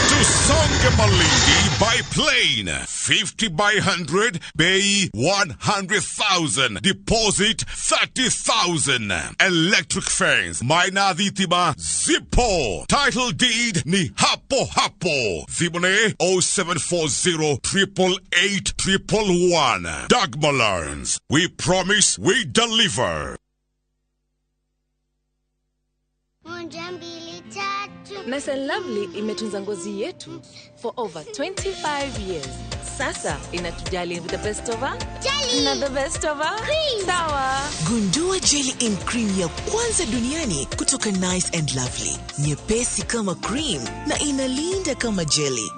Tusonge Malindi by plane, 50 by 100, bei 100,000, deposit 30,000. Electric fence, maina thitima zipo, title deed ni hapo hapo. Thimũ nĩ 0740 888 111. Dagma Lands, we promise, we deliver. Moja, mbili, tatu. Nice and Lovely imetunza ngozi yetu for over 25 years. Sasa inatujali with the best of her Jelly. Na the best of her Cream. Sawa. Gundua Jelly in Cream ya kwanza duniani kutoka Nice and Lovely, nyepesi kama cream na inalinda kama jelly.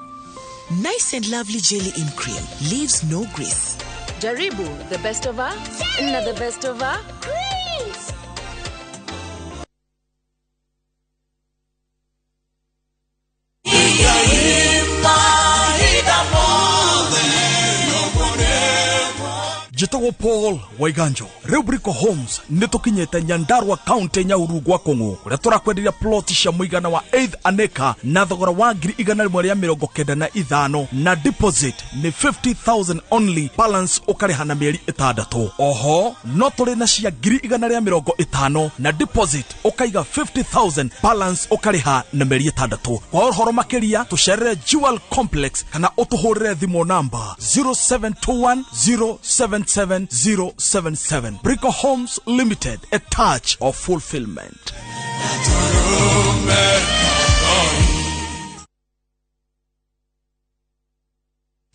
Nice and Lovely Jelly in Cream leaves no grease. Jaribu the best of her na the best of her Creams. Njĩtagwo Paul Waiganjo. Rĩu Brico Homes nĩ tũkinyĩte Nyandarua County, Nyahururu gwa Kũng'ũ, kũrĩa tũrakwenderia plot cia mũigana wa eighth an acre na thogora wa 195,000, na deposit nĩ 50,000 only, balance ũkarĩha na mĩeri 6. Oho no tũrĩ na cia 150,000, na deposit ũkaiga 50,000, balance ũkarĩha na mĩeri 6. Kwa ũhoro makĩria tũcerere Jewel Complex kana ũtũhũrĩre thimũ namba 0721 077 077. Brico Homes Limited, a touch of fulfillment.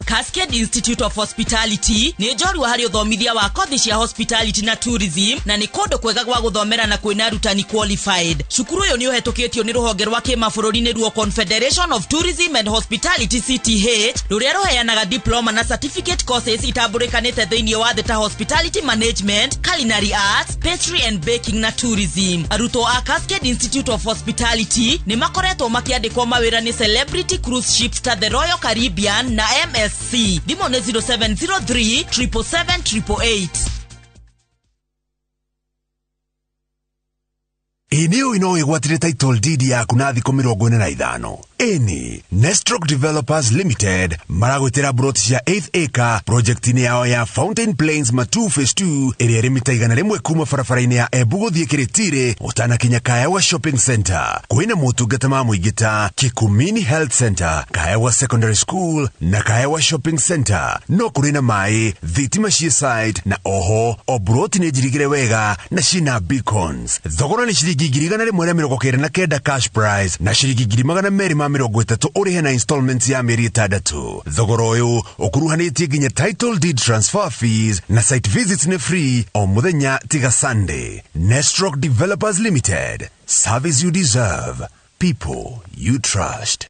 Cascade Institute of Hospitality nĩ njorua harĩ ũthomithia wa kothi cia hospitality na tourism, na nĩ kũndũ kwega gwa gũthomera na kwĩna arutani qualified. Cukuru ũyũ nĩ ũhetũkĩtio nĩ rũhonge rwa kĩmabũrũri nĩruo Confederation of Tourism and Hospitality, CTH, rũrĩa rũheanaga diploma na certificate courses itambũrĩkanĩte thĩinĩ wa thĩ ta hospitality management, culinary arts, pastry and baking na tourism. Arutwo a Cascade Institute of Hospitality nĩ makoretwo makĩandĩkwo mawĩra nĩ celebrity cruise ships ta the Royal Caribbean na MSC. Thimũ nĩ 0703 777 888. Ĩ nĩ ũĩ no wĩgwatĩre title deed yaku na thikũ 45? Ĩni Nestrock Developers Limited maragwĩtĩra broti cia 8th acre project-inĩ yao ya Fountain Plains Matu Phase 2, ĩrĩa ĩrĩ mita 100 kuma barabara-inĩ ya Embu gũthiĩ Kĩrĩtirĩ ũtanakinya Kaewa Shopping Center. Kwĩna motungata ma mũingĩ ta Kikumini Health Center, Kaewa Secondary School na Kaewa Shopping Center. No kũrĩ na maĩ, thitima ciĩ site, na oho o broti nĩ njirigĩre wega na ciĩna beacons. Thogora nĩ ciringi 199,000 cash price na ciringi 230,000 ũrĩhe na installments ya mĩeri 6. Thogora ũyũ ũkuruhanĩtie nginya title deed transfer fees, na site visits nĩ free o mũthenya tiga Sunday. Nestrock Developers Limited, service you deserve, people you trust.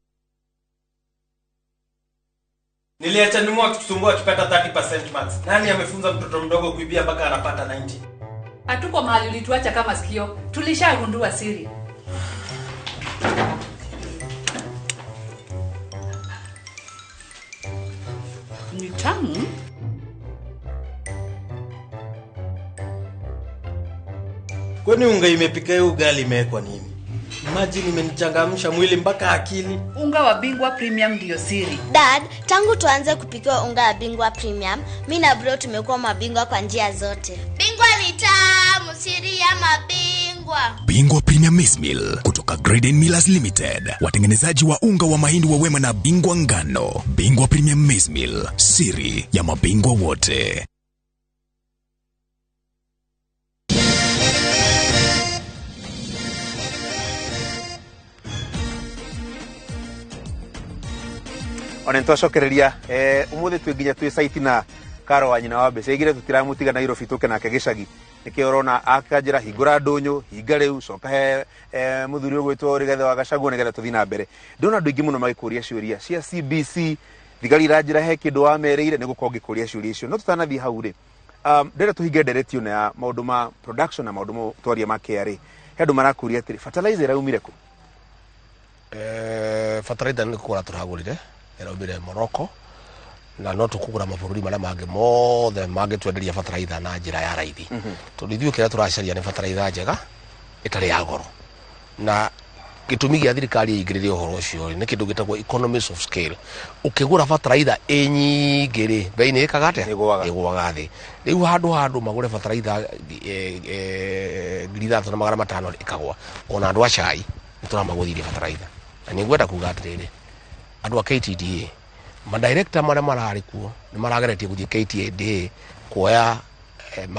Niliacha Numu akitusumbua akipata 30% marks. Nani amefunza mtoto mdogo kuibia mpaka anapata 90? Hatuko mahali ulituacha kama sikio. Tulishagundua siri. Ni tamu. Kwani unga imepika hiyo ugali imewekwa nini? Imagine imenichangamsha mwili mpaka akili. Unga wa Bingwa Premium ndio siri. Dad, tangu tuanze kupikiwa unga wa Bingwa Premium, mimi na bro tumekuwa mabingwa kwa njia zote. Bingwa ni tamu, siri ya mabingwa. Bingwa Premium Maize Meal kutoka Graden Millers Limited, watengenezaji wa unga wa mahindi wa Wema na Bingwa Ngano. Bingwa Premium Maize Meal, siri ya mabingwa wote. Ona nitwacokereria umuthi twi nginya twi site na Karo wa nyina wa mbeca igire tutiramutiga Nairobi tuke nake gicagi nikio urona akanjira hingura ndunyu hinga riu coka he muthuri ugwitwo Rigathi wa Gachagua nigetha tuthi na mbere. Ndona andu aingi muno magikuria ciuria cia CBC, thigari iranjira he kindu wamereire ni gukorwo ngikuria ciuria icio, no tutanathie hau ri ndĩrenda tũhinge ndereti ĩno ya maũndũ ma production na maũndũ twaria ma KRA. He andũ marakũria atĩrĩ, fertilizer ĩraumire kũ? Fertilizer nĩ kũgũra tũragũrire, ĩraumire Morocco, na no tũkũgũra mabũrũri marĩa mangĩ mothe mangĩtwenderia fertilizer na njĩra ya raithi. Tondũ ithuĩ kĩrĩa tũracaria nĩ fertilizer njega ĩtarĩ ya goro. Na gĩtũmi gĩa thirikari ĩingĩrĩre ũhoro ũcio rĩ, nĩ kĩndũ gĩtagwo economies of scale. Ũkĩgũra fertilizer ĩ nyingĩ rĩ, bei nĩ ĩkaga atĩa? Ĩgũaga thĩ. Rĩu handũ magũre fertilizer 3,500 ĩkagũa. Ona andũ a cai nĩ tũramagũthirie fertilizer. Na nĩ ngwenda kuga atĩrĩrĩ, andũ a KTDA, madirector marĩa mararĩ kuo nĩ marageretie gũthiĩ KTDA kuoya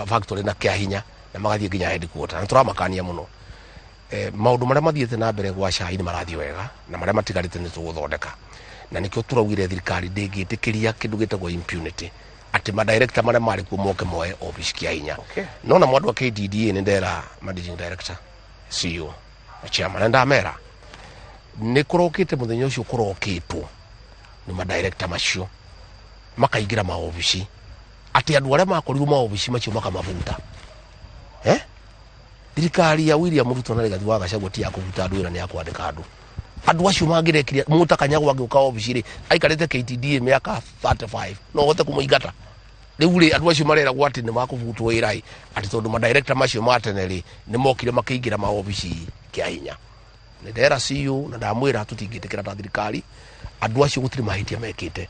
factory na kĩa hinya na magathiĩ nginya headquarter. Na tũramakania mũno. Maũndũ marĩa mathiĩte na mbere gwa cai nĩ marathiĩ wega na marĩa matigarĩte nĩ tũgũthondeka. Na nĩkĩo tũraugire thirikari ndĩngĩtĩkĩria kĩndũ gĩtagwo impunity, atĩ madirector marĩa marĩ kuo moke moe office kĩa hinya. No na andũ a KTDA nĩ ndera managing director, CEO na chairman, na ndamera nĩ kũrokĩte mũthenya ũcio kũrokĩtwo nĩ madirector macio makaingĩra maobici, atĩ andũ arĩa makorirwo maobici macio makamabuta. Thirikari ya William Ruto na Rigathi wa Gachagua ti ya kũbuta andũ wĩra, nĩ ya kwandĩka andũ. Andũ acio mangĩrekirie Mũtakanyagwo angĩũka obici rĩ, aikarĩte KTDA mĩaka 35, no ũhote kũmũingata? Rĩu rĩ, andũ acio mareragwo atĩ nĩ makũbutwo wĩra ĩ, atĩ tondũ madirector macio ma tene rĩ, nĩ mokire makĩingĩra maobici kĩa hinya. Nĩ ndera CEO na ndamwĩra tũtingĩtĩkĩra ta thirikari, andũ acio gũtirĩ mahĩtia mekĩte.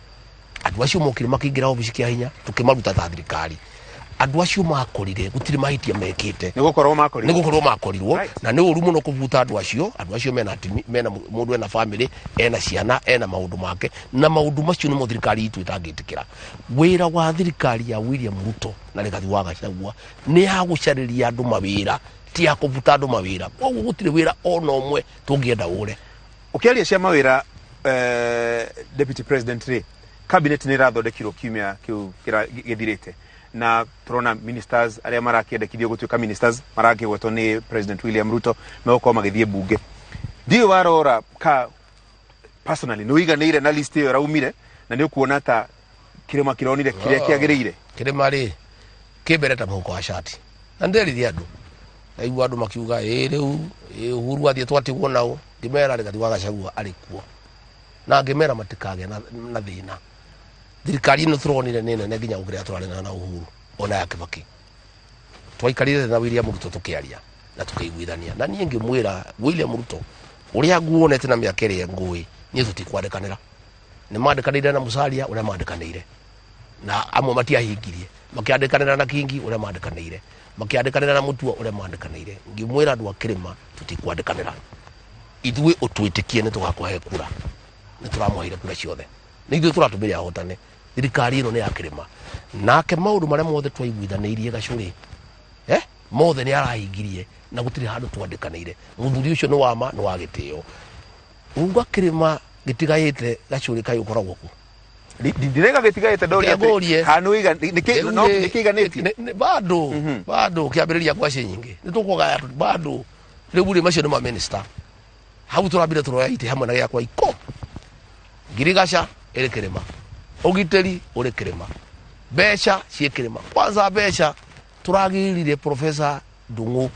Andũ acio mokire makĩingĩra obici kĩa hinya, tũkĩmaruta ta thirikari. Andũ acio makorire gũtirĩ mahĩtia mekĩte. Nĩ gũkorwo makorirwo. Nĩ gũkorwo makorirwo. Na nĩ ũru mũno kũbuta andũ acio. Andũ acio mena atimi, mena mũndũ ena family, ena ciana, ena maũndũ make, na maũndũ macio nĩmo thirikari itũ ĩtangĩtĩkĩra. Wĩra wa thirikari ya William Ruto na Rigathi wa Gachagua nĩ ya gũcarĩria andũ mawĩra, ti ya kũbuta andũ mawĩra. Koguo gũtirĩ wĩra ona ũmwe tũngĩenda ũre. Ũkĩaria cia mawĩra, Deputy President rĩ, cabinet nĩ ĩrathondekirwo kiumia kĩu gĩthirĩte, na tũrona ministers arĩa marakĩendekithio gũtuĩka ministers marakĩgwetwo nĩ President William Ruto megũkorwo magĩthiĩ mbunge. Ndiũĩ warora ka personally nĩ ũiganĩire na list ĩyo ĩraumire, na nĩ ũkuona ta kĩrĩma kĩronire kĩrĩa kĩagĩrĩire? Kĩrĩma rĩ, kĩ mbere ta mũhuko wa cati. Na nderithia andũ, ndaigua andũ makiuga, ĩ rĩu, ĩ Uhuru athiĩ twatigwo nao, ngĩmera Rigathi wa Gachagua arĩ kuo. Na ngĩmera matikagĩa na thĩna. Thirikari ĩno tũronire nĩ nene nginya gũkĩra tũrarĩ na Uhuru ona ya Kibaki. Twaikarire na William Ruto tũkĩaria na tũkĩiguithania. Na niĩ ngĩmwĩra William Ruto, ũrĩa nguonete na mĩaka ĩrĩa ngũĩ, niĩ tũtikwandĩkanĩra. Nĩ mandĩkanĩire na Musalia ũrĩa mandĩkanĩire, na amwe matiahingirie. Makĩandĩkanĩra na Kingi ũrĩa mandĩkanĩire, makĩandĩkanĩra na Mutua ũrĩa mandĩkanĩire. Ngĩmwĩra andũ a kĩrĩma tũtikwandĩkanĩra. Ithuĩ ũtwĩtĩkie nĩ tũgakũhe kura. Nĩ tũramũheire kura ciothe. Nĩ ithuĩ tũratũmĩre ahotane. Thirikari ĩno nĩ ya kĩrĩma. Nake maũndũ marĩa mothe twaiguithanĩirie Gacũrĩ, mothe nĩ arahingirie na gũtirĩ handũ twandĩkanĩire. Mũthuri ũcio nĩ wa ma, nĩ wa gĩtĩo. Uga kĩrĩma gĩtigaĩte Gacũrĩ kaĩ ũkoragwo kũ? Ndirega gĩtigaĩte ndoria atĩ Ngũrie. kana nĩ ũiga-, nĩ kĩ-, no, nĩ kĩiganĩtie? Nĩ, bado, bado, kĩambĩrĩria ngwacĩ nyingĩ. Nĩ tũkũgaya bado. Rĩu rĩ, macio nĩ ma minister. Hau tũrambire tũroya itĩ hamwe na gĩakwa iko. Ngirigaca ĩrĩ kĩrĩma. Ũgitĩri ũrĩ kĩrĩma. Mbeca ciĩ kĩrĩma. Kwanza mbeca tũragĩrire Professor Ndung'u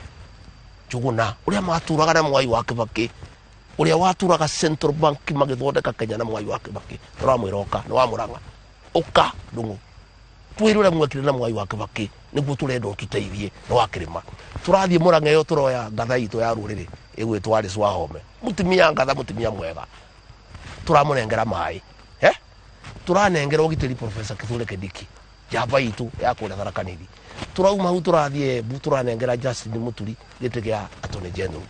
Njuguna ũrĩa matũraga na Mwai wa Kibaki, ũrĩa watũraga Central Bank magĩthondeka Kenya na Mwai wa Kibaki. Tũramwĩra ũka, nĩ wa Murang'a. Ũka Ndung'u. Twĩre ũrĩa mwekire na Mwai wa Kibaki nĩguo tũrenda ũtũteithie nĩ wa kĩrĩma. Tũrathiĩ Murang'a ĩyo tũroya ngatha itũ ya rũrĩrĩ ĩgwĩtwo Alice Wahome. Mũtumia ngatha, mũtumia mwega. Tũramũnengera maĩ. Tũranengera ũgitĩri Professor Kithure Kindiki, njamba itũ ya kũrĩa Tharaka Nithi. Tũrauma hau tũrathiĩ Embu, tũranengera Justin Muturi gĩtĩ kĩa Attorney General.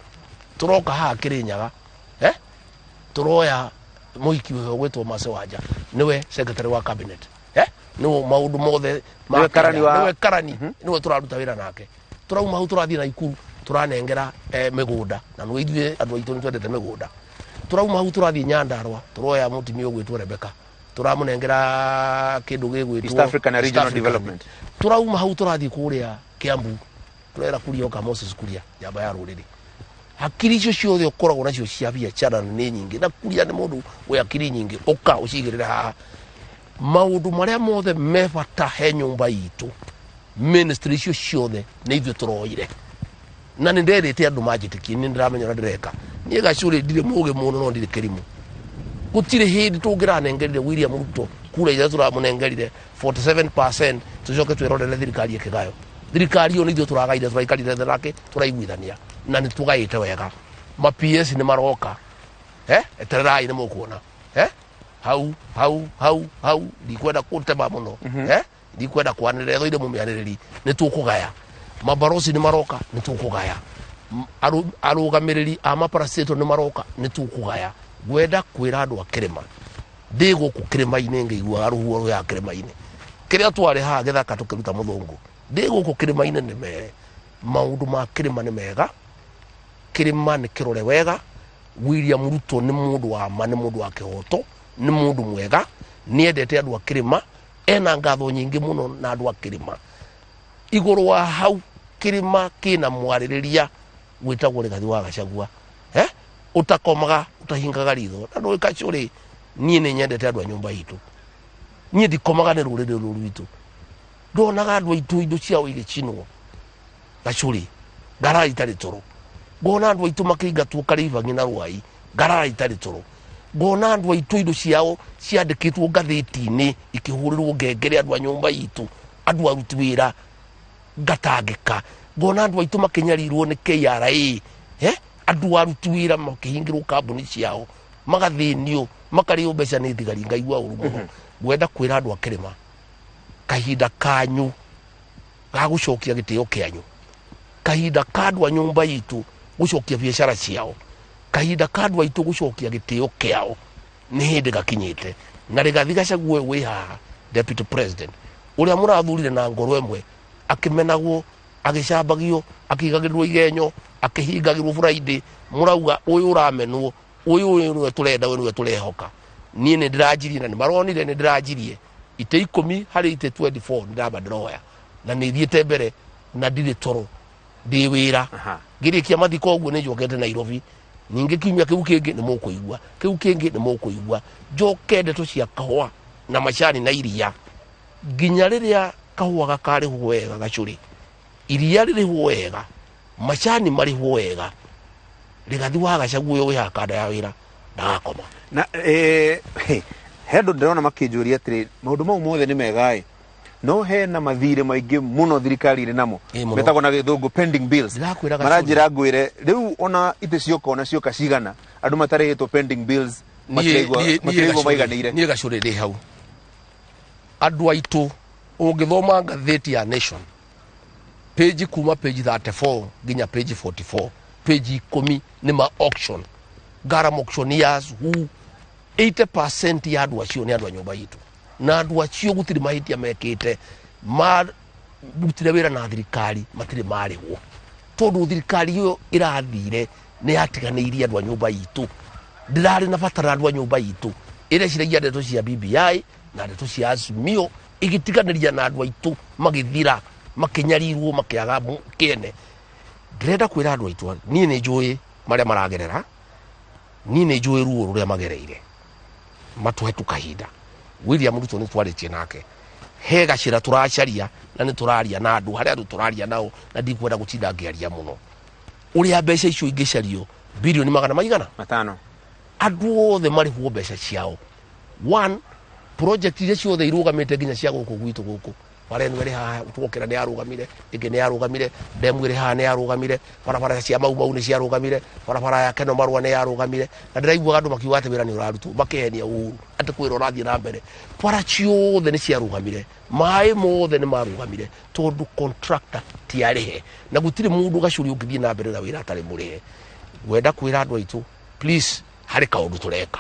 Tũroka haha Kĩrĩnyaga, Tũroya mũhiki ũyũ ũgwĩtwo Mercy Wanja, nĩwe secretary wa cabinet. Nĩwe maũndũ mothe ma Nĩwe karani Kenya. wa Nĩwe karani. Nĩwe tũraruta wĩra nake. Tũrauma hau tũrathiĩ Naikuru, tũranengera mĩgũnda, na nĩ ithuĩ andũ aitũ nĩ twendete mĩgũnda. Tũrauma hau tũrathiĩ Nyandarua, tũroya mũtumia ũgwĩtwo Rebecca, tũramũnengera kĩndũ gĩgwĩtwo East African East Regional African. Development. Tũrauma hau tũrathiĩ kũrĩa Kiambu, tũrera Kuria oka Moses Kuria, njamba ya rũrĩrĩ. Hakiri icio ciothe ũkoragwo nacio cia biacara nĩ nyingĩ, na Kuria nĩ mũndũ wĩ hakiri nyingĩ, ũka ũcigĩrĩre haha. Maũndũ marĩa mothe me bata he nyũmba itũ, ministry icio ciothe nĩ ithuĩ tũroire. Na nĩ nderĩte andũ manjĩtĩkie, nĩ ndĩramenya ũrĩa ndĩreka. Niĩ Gacũrĩ ndirĩ mũũgĩ mũno, no ndirĩ kĩrimũ. Gũtirĩ hĩndĩ tũngĩranengerire William Ruto kura iria tũramũnengerire 47%, tũcoke twĩrorere thirikari ĩkĩgayo. Thirikari ĩyo nĩ ithuĩ tũragaire, tũraikarire thĩ nake, tũraiguithania, na nĩ tũgaĩte wega. Ma PS nĩ maroka. Etererai nĩ mũkuona. Hau, hau, hau, hau, ndikwenda kũtema mũno. Ndikwenda kwanĩrĩra, thũire mũmĩanĩrĩri, nĩ tũkũgaya. Mabarosi nĩ maroka, nĩ tũkũgaya. Arũgamĩrĩri a maparastatal nĩ maroka, nĩ tũkũgaya. Ngwenda kwĩra andũ a kĩrĩma, ndĩ gũkũ kĩrĩma-inĩ ngĩiguaga rũhuho rũya kĩrĩma-inĩ. Kĩrĩa twarĩ haha gĩthaka tũkĩruta mũthũngũ, ndĩ gũkũ kĩrĩma-inĩ nĩ mere. Maũndũ ma kĩrĩma nĩ mega, kĩrĩma nĩ kĩrore wega. William Ruto nĩ mũndũ wa ma, nĩ mũndũ wa kĩhoto, nĩ mũndũ mwega, nĩendete andũ a kĩrĩma, ena ngatho nyingĩ mũno na andũ a kĩrĩma. Igũrũ wa hau kĩrĩma kĩna mwarĩrĩria gwĩtagwo Rigathi wa Gachagua. Ũtakomaga, ũtahingaga ritho. Na ndũĩ Gacũrĩ, niĩ nĩ nyendete andũ a nyũmba itũ. Niĩ ndikomaga nĩ rũrĩrĩ rũrũ rwitũ. Ndonaga andũ aitũ indo ciao igĩcinwo. Gacũrĩ, ngarara itarĩ toro. Ngona andũ aitũ makĩingatwo Karĩibangi na Rwai, ngarara itarĩ toro. Ngona andũ aitũ indo ciao ciandĩkĩtwo ngathĩti-inĩ ikĩhũrĩrwo ngengere andũ a nyũmba itũ. Andũ aruti wĩra ngatangĩka, ngona andũ aitũ makĩnyarirwo nĩ KRA, andũ aruti wĩra makĩhingĩrwo kambuni ciao, magathĩnio, makarĩo mbeca nĩ thigari, ngaigua ũru mũno. Ngwenda kwĩra andũ a kĩrĩma, kahinda kanyu ga gũcokia gĩtĩo kĩanyu, kahinda ka andũ a nyũmba itũ gũcokia biacara ciao, kahinda ka andũ aitũ gũcokia gĩtĩo kĩao nĩ hĩndĩ gakinyĩte. Na Rigathi Gachagua ũyũ wĩ haha, deputy president ũrĩa mũrathurire na ngoro ĩmwe, akĩmenagwo, agĩcambagio, akĩigagĩrĩrwo igenyo, akĩhingagĩrwo Friday, mũrauga ũyũ ũramenwo, ũyũ ũyũ nĩwe tũrenda, ũyũ nĩwe tũrehoka. Niĩ nĩ ndĩranjirie na nĩ maronire nĩ ndĩranjirie itĩ 10 harĩ itĩ 24 nĩ ndamba ndĩroya, na nĩ thiĩte mbere na ndirĩ toro, ndĩ wĩra. Ngĩrĩkia mathiko ũguo nĩ njokete Nairobi, ningĩ kiumia kĩu kĩngĩ nĩ mũkũigua, kĩu kĩngĩ nĩ mũkũigua, njoke ndeto cia kahũa na macani na iria, nginya rĩrĩa kahũa gakarĩhwo wega gacũrĩ, iria rĩrĩhwo wega, macani marĩhwo wega, Rigathi wa Gachagua ũyũ wĩ haha kanda ya wĩra ndagakoma. Na he andũ ndĩrona makĩnjũria atĩrĩ, maũndũ mau mothe nĩ mega ĩ, no hena mathirĩ maingĩ mũno thirikari ĩrĩ namo, Ĩ, mũno. metagwo na gĩthũngũ pending bills. Ndĩrakwĩra Gacũrĩ. Maranjĩra ngwĩre rĩu ona itĩ cioka ona cioka cigana, andũ matarĩhĩtwo pending bills matiraigua maiganĩire. Niĩ Gacũrĩ ndĩ hau. Andũ aitũ, ũngĩthoma ngathĩti ya Nation page kuma page 34 nginya page 44, page 10 nĩ ma auction, Garam auctioneers who 80% ya andũ acio nĩ andũ a nyũmba itũ, na andũ acio gũtirĩ mahĩtia mekĩte, marutire wĩra na thirikari matirĩ marĩhwo, tondũ thirikari ĩyo ĩrathire nĩ yatiganĩirie andũ a nyũmba itũ, ndĩrarĩ na bata na andũ a nyũmba itũ, ĩreciragia ndeto cia BBI na ndeto cia Azimio, ĩgĩtiganĩria na andũ aitũ magĩthira, makĩnyarirwo, makĩaga kĩene. Ndĩrenda kwĩra andũ aitũ, niĩ nĩ njũĩ marĩa maragerera, niĩ nĩ njũĩ ruo rũrĩa magereire, matũhe tu kahinda. William Ruto nĩ twarĩtie nake, he gacĩra tũracaria na nĩ tũraria na andũ, harĩa andũ tũraria nao, na ndikwenda gũtinda ngĩaria mũno. Ũrĩa mbeca icio ingĩcario bilioni magana maigana? 5. Andũ othe marĩhwo mbeca ciao. One, project iria ciothe irũgamĩte nginya cia gũkũ gwitũ gũkũ, bara ĩno ĩrĩ haha twokĩra nĩ yarũgamire, ĩngĩ nĩ yarũgamire, ndemu ĩrĩ haha nĩ yarũgamire, barabara cia Mau Mau nĩ ciarũgamire, barabara ya Keno Marũa nĩ yarũgamire, na ndĩraiguaga andũ makiuga atĩ wĩra nĩ ũrarutwo, makĩhenia Uhuru atĩ kwĩra ũrathiĩ na mbere. Bara ciothe nĩ ciarũgamire, maĩ mothe nĩ marũgamire, tondũ contractor ti arĩhe, na gũtirĩ mũndũ gacũri ũngĩthiĩ na mbere na wĩra atarĩ mũrĩhe. Ngwenda kwĩra andũ aitũ, please, harĩ kaũndũ tũreka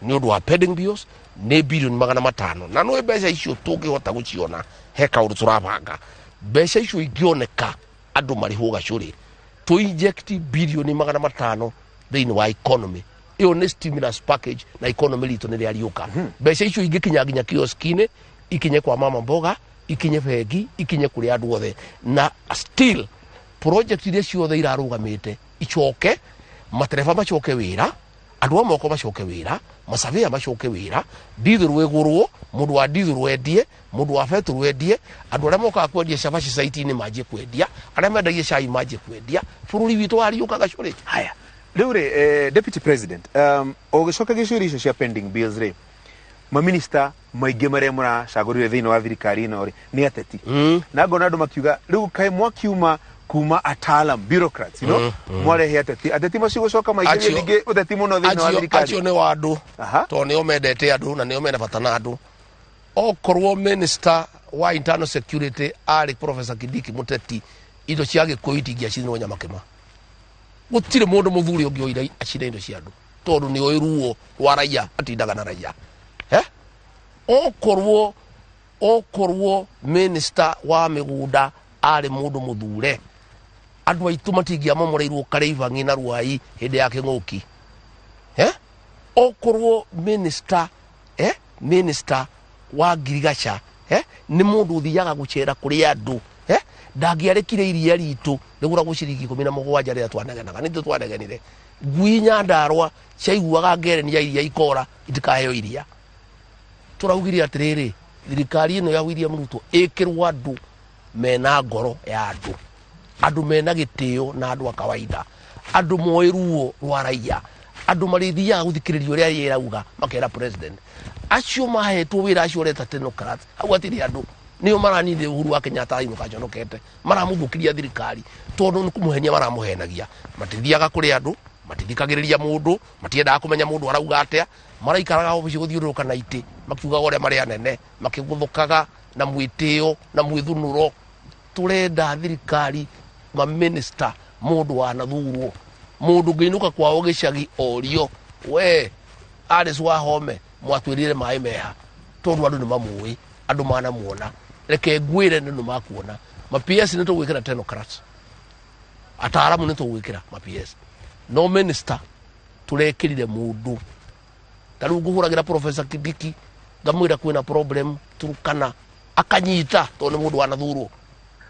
nĩ ũndũ wa pending bills, nĩ bilioni magana matano, na nĩ mbeca icio tũngĩhota gũciona, he kaũndũ tũrabanga. Mbeca icio ingĩoneka andũ marĩhwo gacũrĩ, tũ inject bilioni magana matano thĩinĩ wa economy ĩyo, nĩ stimulus package, na economy ritũ nĩ rĩariũka. Mbeca icio ingĩkinya nginya kioski-inĩ, ikinye kwa mama mboga, ikinye bengi, ikinye kũrĩ andũ othe, na still project iria ciothe irarũgamĩte icoke, matereba macoke wĩra, andũ a moko macoke wĩra, masavĩa macoke wĩra, ndithũrũ ĩgũrwo, mũndũ wa ndithũrũ endie, mũndũ wa betũrũ endie, andũ arĩa mokaga kwendia cabaci caiti-inĩ manjie kwendia, arĩa mendagia cai manjie kwendia, bũrũri witũ wariũka gacũrĩ. Haya, rĩu rĩ, deputy president, ũgĩcoka gĩciũria icio cia pending bills rĩ, maminista maingĩ marĩa mũracagũrire thĩinĩ wa thirikari ĩno rĩ nĩ ateti, na ngona andũ makiuga rĩu kaĩ mwakiuma kuma ataalam bureaucrats, mwarehe ateti, ateti macio gũcoka maingĩrie ningĩ ũteti mũno thĩinĩ wa thirikari. Acio nĩ wa andũ, tondũ nĩo mendete andũ na nĩo mena bata na andũ. Okorwo minister wa internal security arĩ Professor Kindiki Mũteti, indo cia Gĩkũyũ itingĩacinirwo Nyamakĩma. Gũtirĩ mũndũ mũthuri ũngĩoire acine indo cia andũ, tondũ nĩ oĩ ruo rwa raia, atindaga na raia. Okorwo minister wa mĩgũnda arĩ mũndũ mũthure, andũ aitũ matingĩamomoreirwo Karĩibang'i na Ruai hĩndĩ ya kĩng'ũki. Okorwo minister wa ngirigaca, nĩ mũndũ ũthiaga gũcera kũrĩ andũ, ndangĩarekire iria ritũ rĩgũragwo ciringi 17 rĩrĩa twanegenaga. Nĩ ithuĩ twanegenire. Ngui Nyandarũa ciaiguaga ngereni ya iria ikora itikaheo iria. Tũraugire atĩrĩrĩ, thirikari ĩno ya William Ruto ĩkĩrwo andũ mena ngoro ya andũ, andũ mena gĩtĩo na andũ a kawaida, andũ moĩ ruo rwa raia, andũ marĩthiaga gũthikĩrĩria ũrĩa raia ĩrauga makera president. Acio mahetwo wĩra, acio ũreta technocrats, hau hatirĩ andũ. Nĩo maranire Uhuru wa Kenyatta ainũka njonokete, maramũthũkiria thirikari tondũ nĩ kũmũhenia maramũhenagia. Matithiaga kũrĩ andũ, matithikagĩrĩria mũndũ, matiendaga kũmenya mũndũ arauga atĩa, maraikaraga obici gũthiũrũrũka na itĩ makiugaga ũrĩa marĩ anene, makĩgũthũkaga na mwĩtĩo na mwĩthunũro. Tũrenda thirikari maminista mũndũ wanathurwo, mũndũ ũngĩinũka kwao gĩcagi orio, we Alice Wahome mwatwĩrire maĩ meha, tondũ andũ nĩ mamũĩ, andũ manamuona. Reke ngwĩre nĩ makuona. Ma PS nĩ tũgwĩkĩra technocrats, ataaramu nĩ tũgwĩkĩra ma PS, no minister tũrekĩrire mũndũ. Ta rĩu ngũhũragĩra Professor Kindiki ngamwĩra kwĩna problem Turkana, akanyita tondũ nĩ mũndũ wanathurwo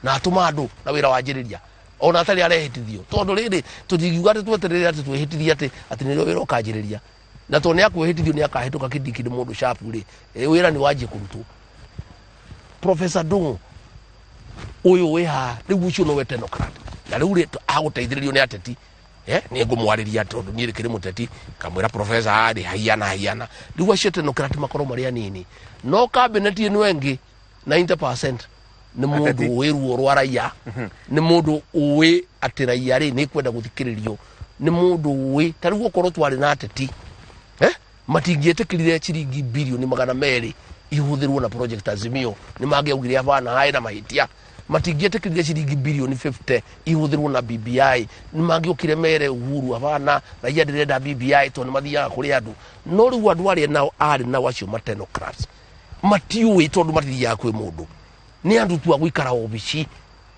na atũma andũ na wĩra wanjĩrĩria ona atarĩ arehĩtithio, tondũ rĩrĩ tũtingiuga atĩ tweterere atĩ twĩhĩtithie atĩ atĩ nĩrĩo wĩra ũkanjĩrĩria, na tondũ nĩ akwĩhĩtithio nĩ akahĩtũka. Kindiki nĩ mũndũ sharp rĩ, wĩra nĩ wanjie kũrutwo. Professor Ndung'u ũyũ wĩ haha rĩu, ũcio nowe technocrat, na rĩu rĩ agũteithĩrĩrio nĩ ateti. Nĩ ngũmwarĩria tondũ niĩ kĩrĩ mũteti, kamwĩra professor arĩ haiana haiana. Rĩu acio technocrat makorwo marĩ anini, no cabinet ĩno ĩngĩ 90% nĩ mũndũ Ateti. ũĩ ruo rwa raia, nĩ mũndũ ũĩ atĩ raia rĩ nĩ kwenda gũthikĩrĩrio, nĩ mũndũ ũĩ. Ta rĩu okorwo twarĩ na ateti, matingĩetĩkĩrire ciringi birioni 200 ihũthĩrwo na project Azimio, nĩ mangĩaugire abana haĩ na mahĩtia. Matingĩetĩkĩrire ciringi birioni 50 ihũthĩrwo na BBI, nĩ mangĩokire mere Uhuru abana raia ndĩrenda BBI, tondũ nĩ mathiaga kũrĩ andũ. No rĩu andũ arĩa nao arĩ nao acio ma technocrats matiũĩ, tondũ matithiaga kwĩ mũndũ, nĩ andũ tu a gũikara obici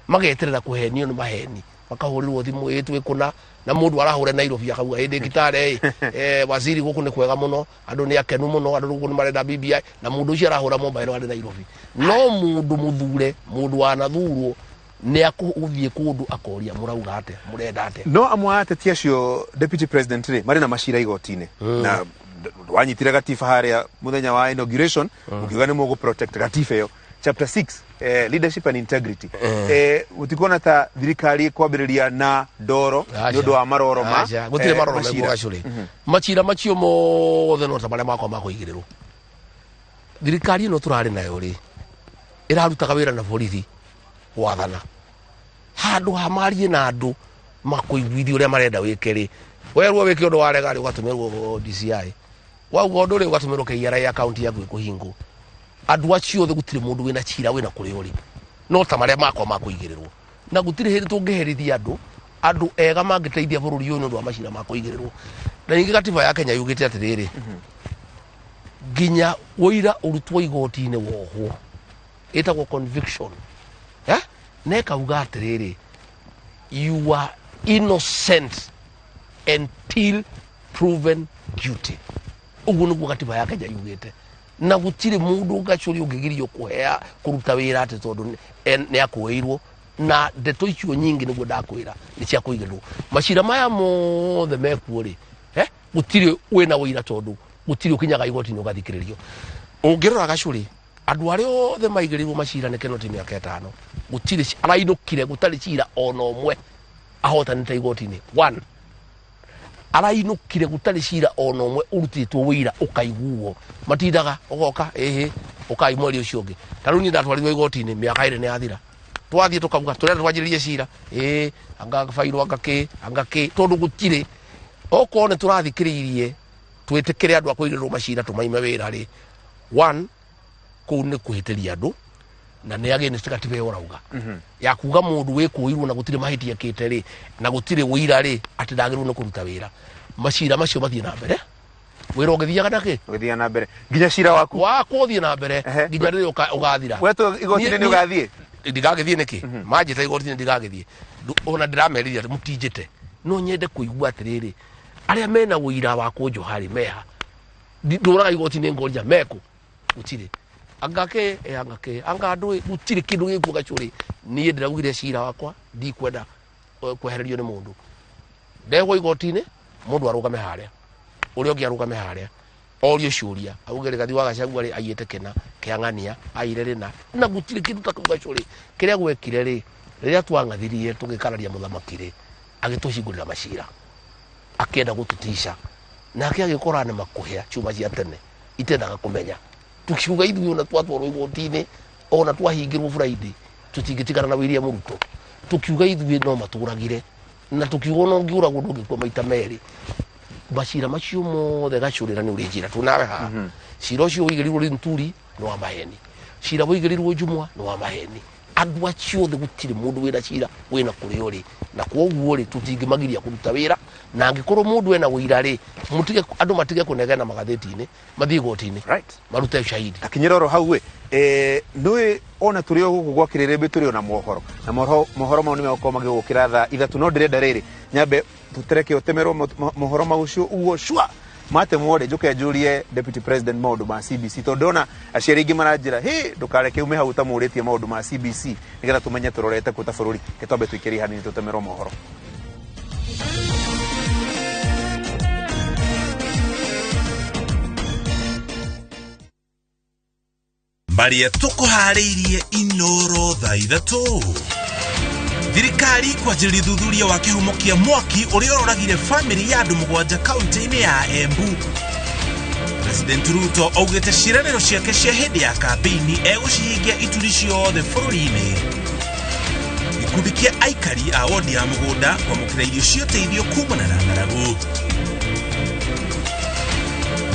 mageterera kũhenio nĩ maheni, makahũrĩrwo thimũ, ĩ twĩ kũna, na mũndũ arahũra Nairobi akauga ĩ ndĩ Kitale ĩ, waziri gũkũ nĩ kwega mũno, andũ nĩ akenu mũno, andũ gũkũ nĩ marenda BBI, na mũndũ ũcio arahũra mobile arĩ Nairobi. No mũndũ mũthure, mũndũ wanathurwo, nĩ akũthiĩ kũndũ akoria mũrauga atĩa, mũrenda atĩa. No amwe a ateti acio, deputy president rĩ, marĩ na macira igoti-inĩ, na wanyitire gatiba harĩa mũthenya wa inauguration ũkiuga nĩ mũgũ protect gatiba ĩyo, chapter 6, leadership and integrity. Ũtikuona ta thirikari kwambĩrĩria na ndoro nĩ ũndũ wa maroro ma Aca, gũtirĩ maroro macira? mekuo gacũrĩ. Macira macio mothe no ta marĩa makwa ma kũigĩrĩrwo. Thirikari ĩno tũrarĩ nayo rĩ, ĩrarutaga wĩra na borithi gwathana handũ ha marie na andũ makũiguithie ũrĩa marenda wĩke rĩ. Werwo wĩke ũndũ warega rĩ, ũgatũmĩrwo DCI, wauga ũndũ rĩ, ũgatũmĩrwo KRA account yaku ĩkũhingwo. Andũ acio othe gũtirĩ mũndũ wĩna cira wĩna kũrĩa ũrĩ, no ta marĩa makwa ma kũigĩrĩrwo, na gũtirĩ hĩndĩ tũngĩherithia andũ, andũ ega mangĩteithia bũrũri ũyũ nĩ ũndũ wa macira ma kũigĩrĩrwo. Na ningĩ gatiba ya Kenya yugĩte atĩrĩrĩ, nginya ũira ũrutwo igoti-inĩ wohwo, ĩtagwo conviction, na ĩkauga atĩrĩrĩ, you are innocent until proven guilty. Ũguo nĩguo gatiba ya Kenya yugĩte, na gũtirĩ mũndũ gacũrĩ ũngĩgirio kũhea kũruta wĩra atĩ tondũ nĩ akũĩirwo. Na ndeto icio nyingĩ nĩguo ndakwĩra nĩ cia kũigĩrĩrwo. Macira maya mothe mekuo rĩ, gũtirĩ wĩna ũira, tondũ gũtirĩ ũkinyaga igoti-inĩ ũgathikĩrĩrio. Ũngĩrora gacũrĩ, andũ arĩa othe maigĩrĩirwo macira nĩ Kenoti mĩaka 5, gũtirĩ arainũkire gũtarĩ cira ona ũmwe ahotanĩte igoti-inĩ. One arainũkire gũtarĩ cira ona ũmwe ũrutĩtwo wĩira ũkaiguo. Matindaga ũgoka ĩhĩ ũkai mweri ũcio ũngĩ. Ta rĩu niĩ ndatwarirwo igoti-inĩ mĩaka 2 nĩ yathira, twathiĩ tũkauga tũrenda twanjĩrĩrie cira, ĩĩ anga bairwo anga kĩ anga kĩ, tondũ gũtirĩ. Okorwo nĩ tũrathikĩrĩirie twĩtĩkĩre andũ a kũigĩrĩrwo macira tũmaime wĩra rĩ, one kũu nĩ kũhĩtĩria andũ, na nĩ against katiba ĩyo ũrauga ya kuga mũndũ wĩkũirwo na gũtirĩ mahĩtia ekĩte rĩ, na gũtirĩ ũira rĩ, atĩ ndagĩrĩirwo nĩ kũruta wĩra. Macira macio mathiĩ na mbere, wĩra ũgĩthiaga na kĩ? Ũgĩthiaga na mbere nginya cira waku wakwa ũthiĩ na mbere nginya rĩrĩa ũgathira. Wetwo igoti-inĩ nĩ ũgathiĩ? Ndigagĩthiĩ nĩkĩ? Manjĩta igoti-inĩ ndigagĩthiĩ. Ona ndĩramerire atĩ mũtinjĩte, no nyende kũigua atĩrĩrĩ, arĩa mena ũira wa kũnjoha rĩ meha? Ndũraga igoti-inĩ ngoria mekũ? Gũtirĩ anga kĩ, anga kĩ, anga ndũĩ, gũtirĩ kĩndũ gĩkuo gacũrĩ. Niĩ ndĩraugire cira wakwa ndikwenda kwehererio nĩ mũndũ. Ndehwo igoti-inĩ, mũndũ arũgame harĩa, ũrĩa ũngĩ arũgame harĩa, orio ciũria, auge Rigathi wa Gachagua rĩ aiyĩte kĩna kĩang'ania, aire rĩna, na gũtirĩ kĩndũ ta kĩu gacũrĩ. Kĩrĩa gwekire rĩ, rĩrĩa twang'athirie tũgĩkararia mũthamaki rĩ, agĩtũhingũrĩra macira, akĩenda gũtũtica, nake agĩkora nĩ makũhĩa cuma cia tene itendaga kũmenya. Tukiuga ithuĩ ona twatwarwo igoti-inĩ Ona twahingirwo Friday tutingĩtigana na William Ruto. Tukiuga ithuĩ no matũragire na tukiuga no ngĩũragwo ndũngĩkua maita merĩ. Macira macio mothe gacũrĩra nĩ ũrĩ njĩra tunawe haha. Cira ũcio ũigĩrĩirwo Linturi nĩ wa maheni, cira ũigĩrĩirwo Jumwa nĩ wa maheni. Andũ acio othe gũtirĩ mũndũ wĩna cira wĩna kũrĩa ũrĩ, na kwoguo rĩ tũtingĩmagiria kũruta wĩra. Na angĩkorwo mũndũ ena ũira rĩ, mũtige andũ matige kũnegena magathĩti-inĩ, mathiĩ igoti-inĩ marute ushahidi. Akinyĩra oro hau ĩ, nĩũĩ ona tũrĩ o gũkũ gwa Kĩrĩrĩmbĩ tũrĩ ona mohoro, na mohoro mau nĩ megũkorwo magĩgũkĩra thaa 3. No ndĩrenda rĩrĩ nyambe tũtereke ũtemerwo mohoro mau ũcio ũguo cua matemwo rĩ, njũke njũrie Deputy President maũndũ ma CBC, tondũ ndona aciari aingĩ maranjĩra hĩ ndũkareke ume hau ũtamũrĩtie maũndũ ma CBC nĩgetha tũmenye tũrorete kũ ta bũrũri. Reke twambe tũikĩrie hanini tũtemerwo mohoro. Marĩa tũkũharĩirie Inoro thaa 3. Thirikari kwanjĩrĩria ũthuthuria wa kĩhumo kĩa mwaki ũrĩa ũroragire bamĩrĩ ya andũ 7 kaunti-inĩ ya Embu. President Ruto augĩte ciĩranĩro ciake cia hĩndĩ ya kambĩini egũcihingia ituri ciothe bũrũri-inĩ. Gĩkundi kĩa aikari a wodi ya mũgũnda kwamũkĩra irio cia ũteithio kumana na ng'aragu.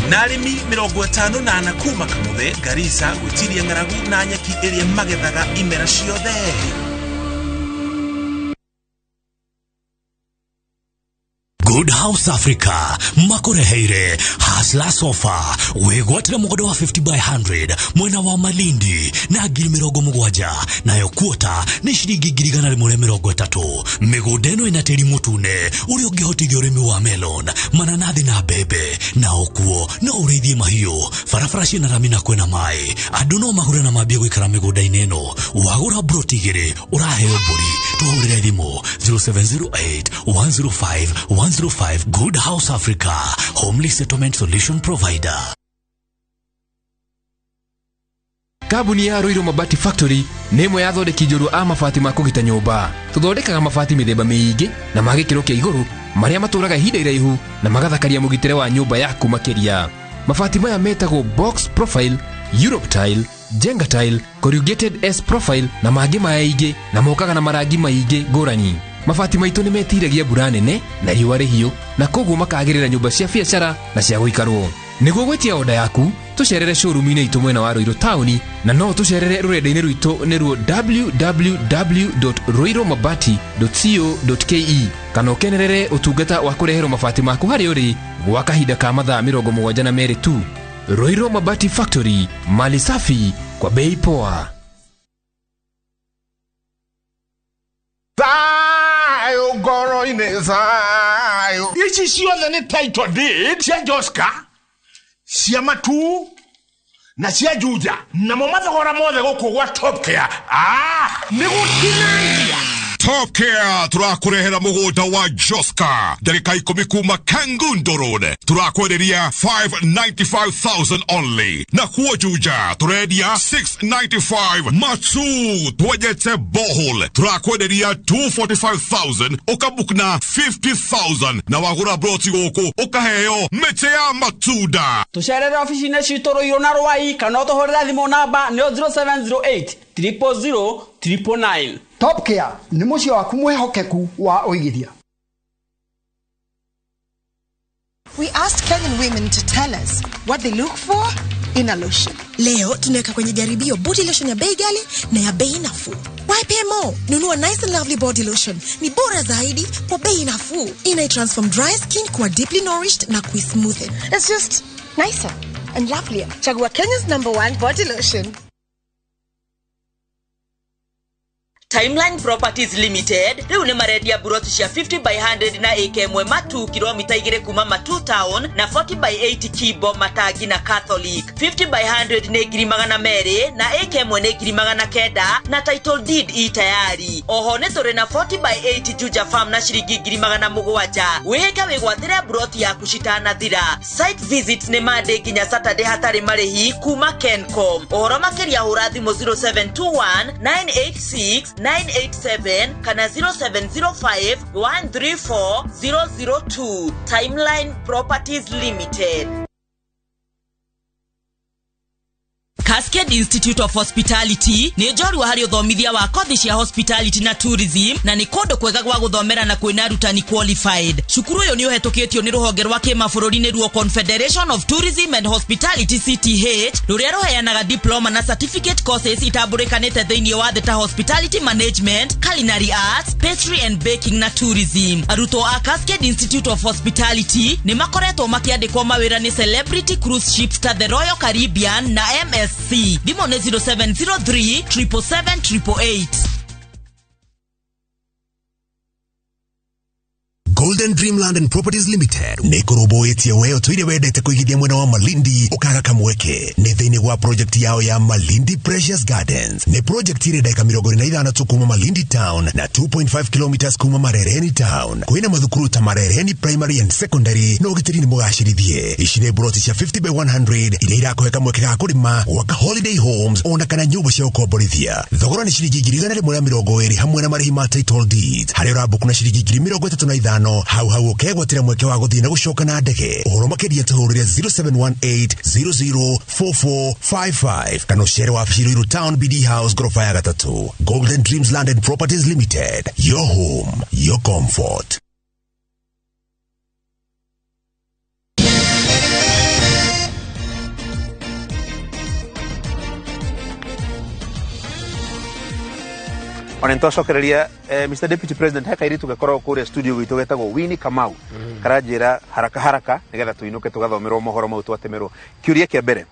Na arĩmi 54 kuma Kamuthe, Garissa gwĩtiria ng'aragu na nyeki ĩrĩa magethaga imera ciothe. Good House Africa makureheire Hasla Sofa wigwatire mũgũnda wa 50 by 100 mwena wa Malindi na 70,000, nayo kuota nĩ ciringi 130,000. Mĩgũnda ĩno ĩna tĩri mũtune ũrĩa ũngĩhotithia ũrĩmi wa melon, mananathi na mbembe, na okuo no ũrĩithie mahiũ. Barabara ciĩna rami na kwĩna maĩ, andũ no magũre na mambie gũikara mĩgũnda-inĩ ĩno. Wagũra broti 2 ũraheo mbũri. Tũhũrĩre thimũ 0708 105 105. Good House Africa, homely settlement solution provider. Kambuni ya Ruiru Mabati Factory nĩ ĩmwe ya athondeki njorua a mabati ma kũgita nyũmba. Tũthondekaga mabati mĩthemba mĩingĩ na ma gĩkĩro kĩa igũrũ marĩa matũraga ihinda iraihu na magathakaria mũgitĩre wa nyũmba yaku makĩria. Mabati maya metagwo box profile, Europe tile, Jenga tile, corrugated S profile na mangĩ maingĩ, na mokaga na marangi maingĩ ngũrani. Mabati maitũ nĩ metiragia mbura nene na riũa rĩhiũ, na koguo makagĩrĩra nyũmba cia biacara na cia gũikarwo. Nĩguo gwĩtia oda yaku, tũcerere showroom-inĩ itũ mwena wa Ruiru taũni, na no tũcerere rũrenda-inĩ rwitũ nĩruo www.ruirumabati.co.ke, kana ũkenerere ũtungata wa kũreherwo mabati maku harĩa ũrĩ gwa kahinda ka mathaa 72 tu. Ruiru Mabati Factory, mali safi kwa bei poa. Thayo ngoro-inĩ thayo. Ici ciothe nĩ title deed cia Joska, cia Matu na cia Juja, namo mathogora mothe gũkũ gwa Top Care nĩ gũtinangia. Top Care tũrakũrehera mũgũnda wa Joska ndagĩka 10 kuma Kangundo Road, tũrakwenderia 595,000 only, na kuo Juja tũrendia 695. Matu twenjete bohol tũrakwenderia 245,000, ũkabook na 50,000, na wagũra broti gũkũ ũkaheo mĩtĩ ya matunda. Tũcerere ofici-inĩ citũ Ruiru na Rwai, kana ũtũhũrĩre thimũ namba nĩyo 0708 000 999. Top Care nĩ mũciĩ waku mwĩhokeku wa ũigithia. We asked Kenyan women to tell us what they look for in a lotion. Leo tunaweka kwenye jaribio body lotion ya bei ghali na ya bei nafuu. Why pay more? Nunua Nice and Lovely body lotion. Ni bora zaidi kwa bei nafuu. Ina transform dry skin kuwa deeply nourished na kuismoothen. It's just nicer and lovelier. Chagua Kenya's #1 body lotion. Timeline Properties Limited riu ni marendia buroti cia 50 by 100 na eke ĩmwe Matu kilomita 2 kuma Matu Town na 40 by 80 Kibo Matangi na Catholic. 50 by 100 nĩ 200,000 na eke ĩmwe nĩ 900,000 na title deed i tayari. Oho nĩ tũrĩ na 40 by 80 Juja Farm na ciringi 700,000. Wĩhĩke wĩgwatĩre buroti yaku citanathira. Site visits nĩ Monday nginya Saturday hatarĩ marĩhi kuma Kencom. Ũhoro makĩria hũra thimũ 0721 986 987 kana 0705 134 002. Timeline Properties Limited. Cascade Institute of Hospitality nĩ njorua harĩ ũthomithia wa kothi cia hospitality na tourism, na nĩ kũndũ kwega gwa gũthomera na kwĩna arutani qualified. Cukuru ũyũ nĩ ũhetũkĩtio nĩ rũhonge rwa kĩmabũrũri nĩruo Confederation of Tourism and Hospitality, CTH, rũrĩa rũheanaga diploma na certificate courses itambũrĩkanĩte thĩinĩ wa thĩ ta hospitality management, culinary arts, pastry and baking na tourism. Arutwo a Cascade Institute of Hospitality nĩ makoretwo makĩandĩkwo mawĩra nĩ celebrity cruise ships ta the Royal Caribbean na MSC. Thimũ nĩ 0703 777 888. Golden Dreamland and Properties Limited nĩ kũrũmbũĩtie we ũtũire wendete kũigithia mwena wa Malindi ũkaga kamweke nĩ thĩinĩ wa project yao ya Malindi Precious Gardens. Nĩ project ĩrĩ ndagĩka 45 tu kuma Malindi Town na 2.5 kilometers kuma Marereni Town. Kwĩna mathukuru ta Marereni Primary and Secondary na ũgitĩri nĩ mũgacĩrithie. Ici nĩ broti cia 50 by 100 iria irakũhe kamweke ga kũrĩma, gwaka holiday homes ona kana nyũmba cia gũkomborithia. Thogora nĩ ciringi 120,000 hamwe na marĩhi ma title deeds, harĩa ũrambuku na ciringi 35,000 hau hau ũkegwatĩra mweke wa gũthiĩ na gũcoka na ndege. Ũhoro makĩria tũhũrĩre 0718004455 kana ũcere wabici Ruiru Town, BD House, ngoroba ya gatatũ. Golden Dreams Land and Properties Limited, your home, your comfort. Ona nĩtwacokereria Mr Deputy President, he kairĩtu gakoragwo kũrĩa studio gwitũ getagwo Winnie Kamau, karanjĩra haraka haraka nĩgetha tũinũke tũgathomerwo mohoro mau twatemerwo. Kĩũria kĩa mbere,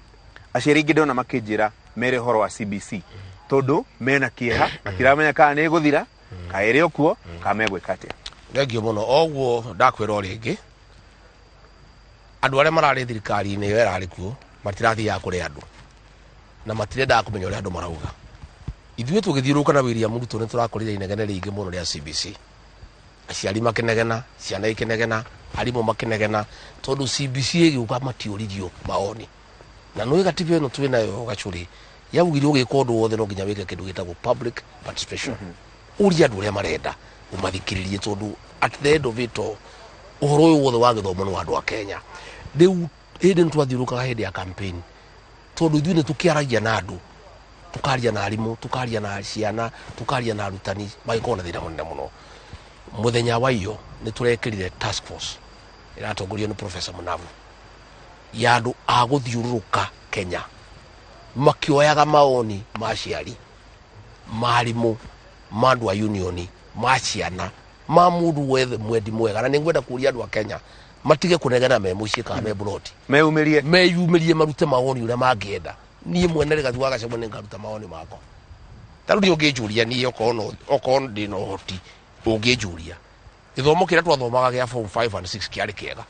aciari aingĩ ndona makĩnjĩra mere ũhoro wa CBC tondũ mena kĩeha, matiramenya kana nĩ ĩgũthira, kana ĩrĩ o kuo, kana megwĩka atĩa. Thengio mũno. Oguo ndakwĩra o rĩngĩ, andũ arĩa mararĩ thirikari-inĩ ĩyo ĩrarĩ kuo matirathiaga kũrĩ andũ na matirendaga kũmenya ũrĩa andũ marauga. Ithuĩ tũgĩthiũrũrũka na William Ruto nĩ tũrakorire inegene rĩingĩ mũno rĩa CBC, aciari makĩnegena, ciana ikĩnegena, arimũ makĩnegena, tondũ CBC ĩgĩũka matiũririo maoni. Na nĩ gatiba ĩno twĩ nayo gacũrĩ yaugire ũgĩka ũndũ wothe no nginya wĩke kĩndũ gĩtagwo public participation, ũrie andũ ũrĩa marenda, ũmathikĩrĩrie, tondũ at the end of it all ũhoro ũyũ wothe wa gĩthomo nĩ wa andũ a Kenya. Rĩu hĩndĩ nĩ twathiũrũrũkaga hĩndĩ ya campaign, tondũ ithuĩ nĩ tũkĩaragia na andũ, tukaria na arimũ, tukaria na ciana, tukaria na arutani, magĩkorwo na thĩna mũnene mũno. Mũthenya wa iyo nĩ tũrekĩrire task force ĩratongorio nĩ Professor Munavu ya andũ a gũthiũrũrũka Kenya makĩoyaga maoni ma aciari, ma arimũ, ma andũ a union, ma ciana, ma mũndũ wothe mwendi mwega. Na nĩ ngwenda kũria andũ a Kenya matige kũnegena me mũciĩ kana me buroti, meyumĩrie, meyumĩrie, marute maoni ũrĩa mangĩenda. Niĩ mwene Rigathi wa Gachagua nĩ ngaruta maoni makwa. Ta rĩu niĩ ũngĩnjũria niĩ, okorwo ndĩna ũhoti, ũngĩnjũria gĩthomo kĩrĩa twathomaga gĩa form 5 and 6 kĩarĩ kĩega,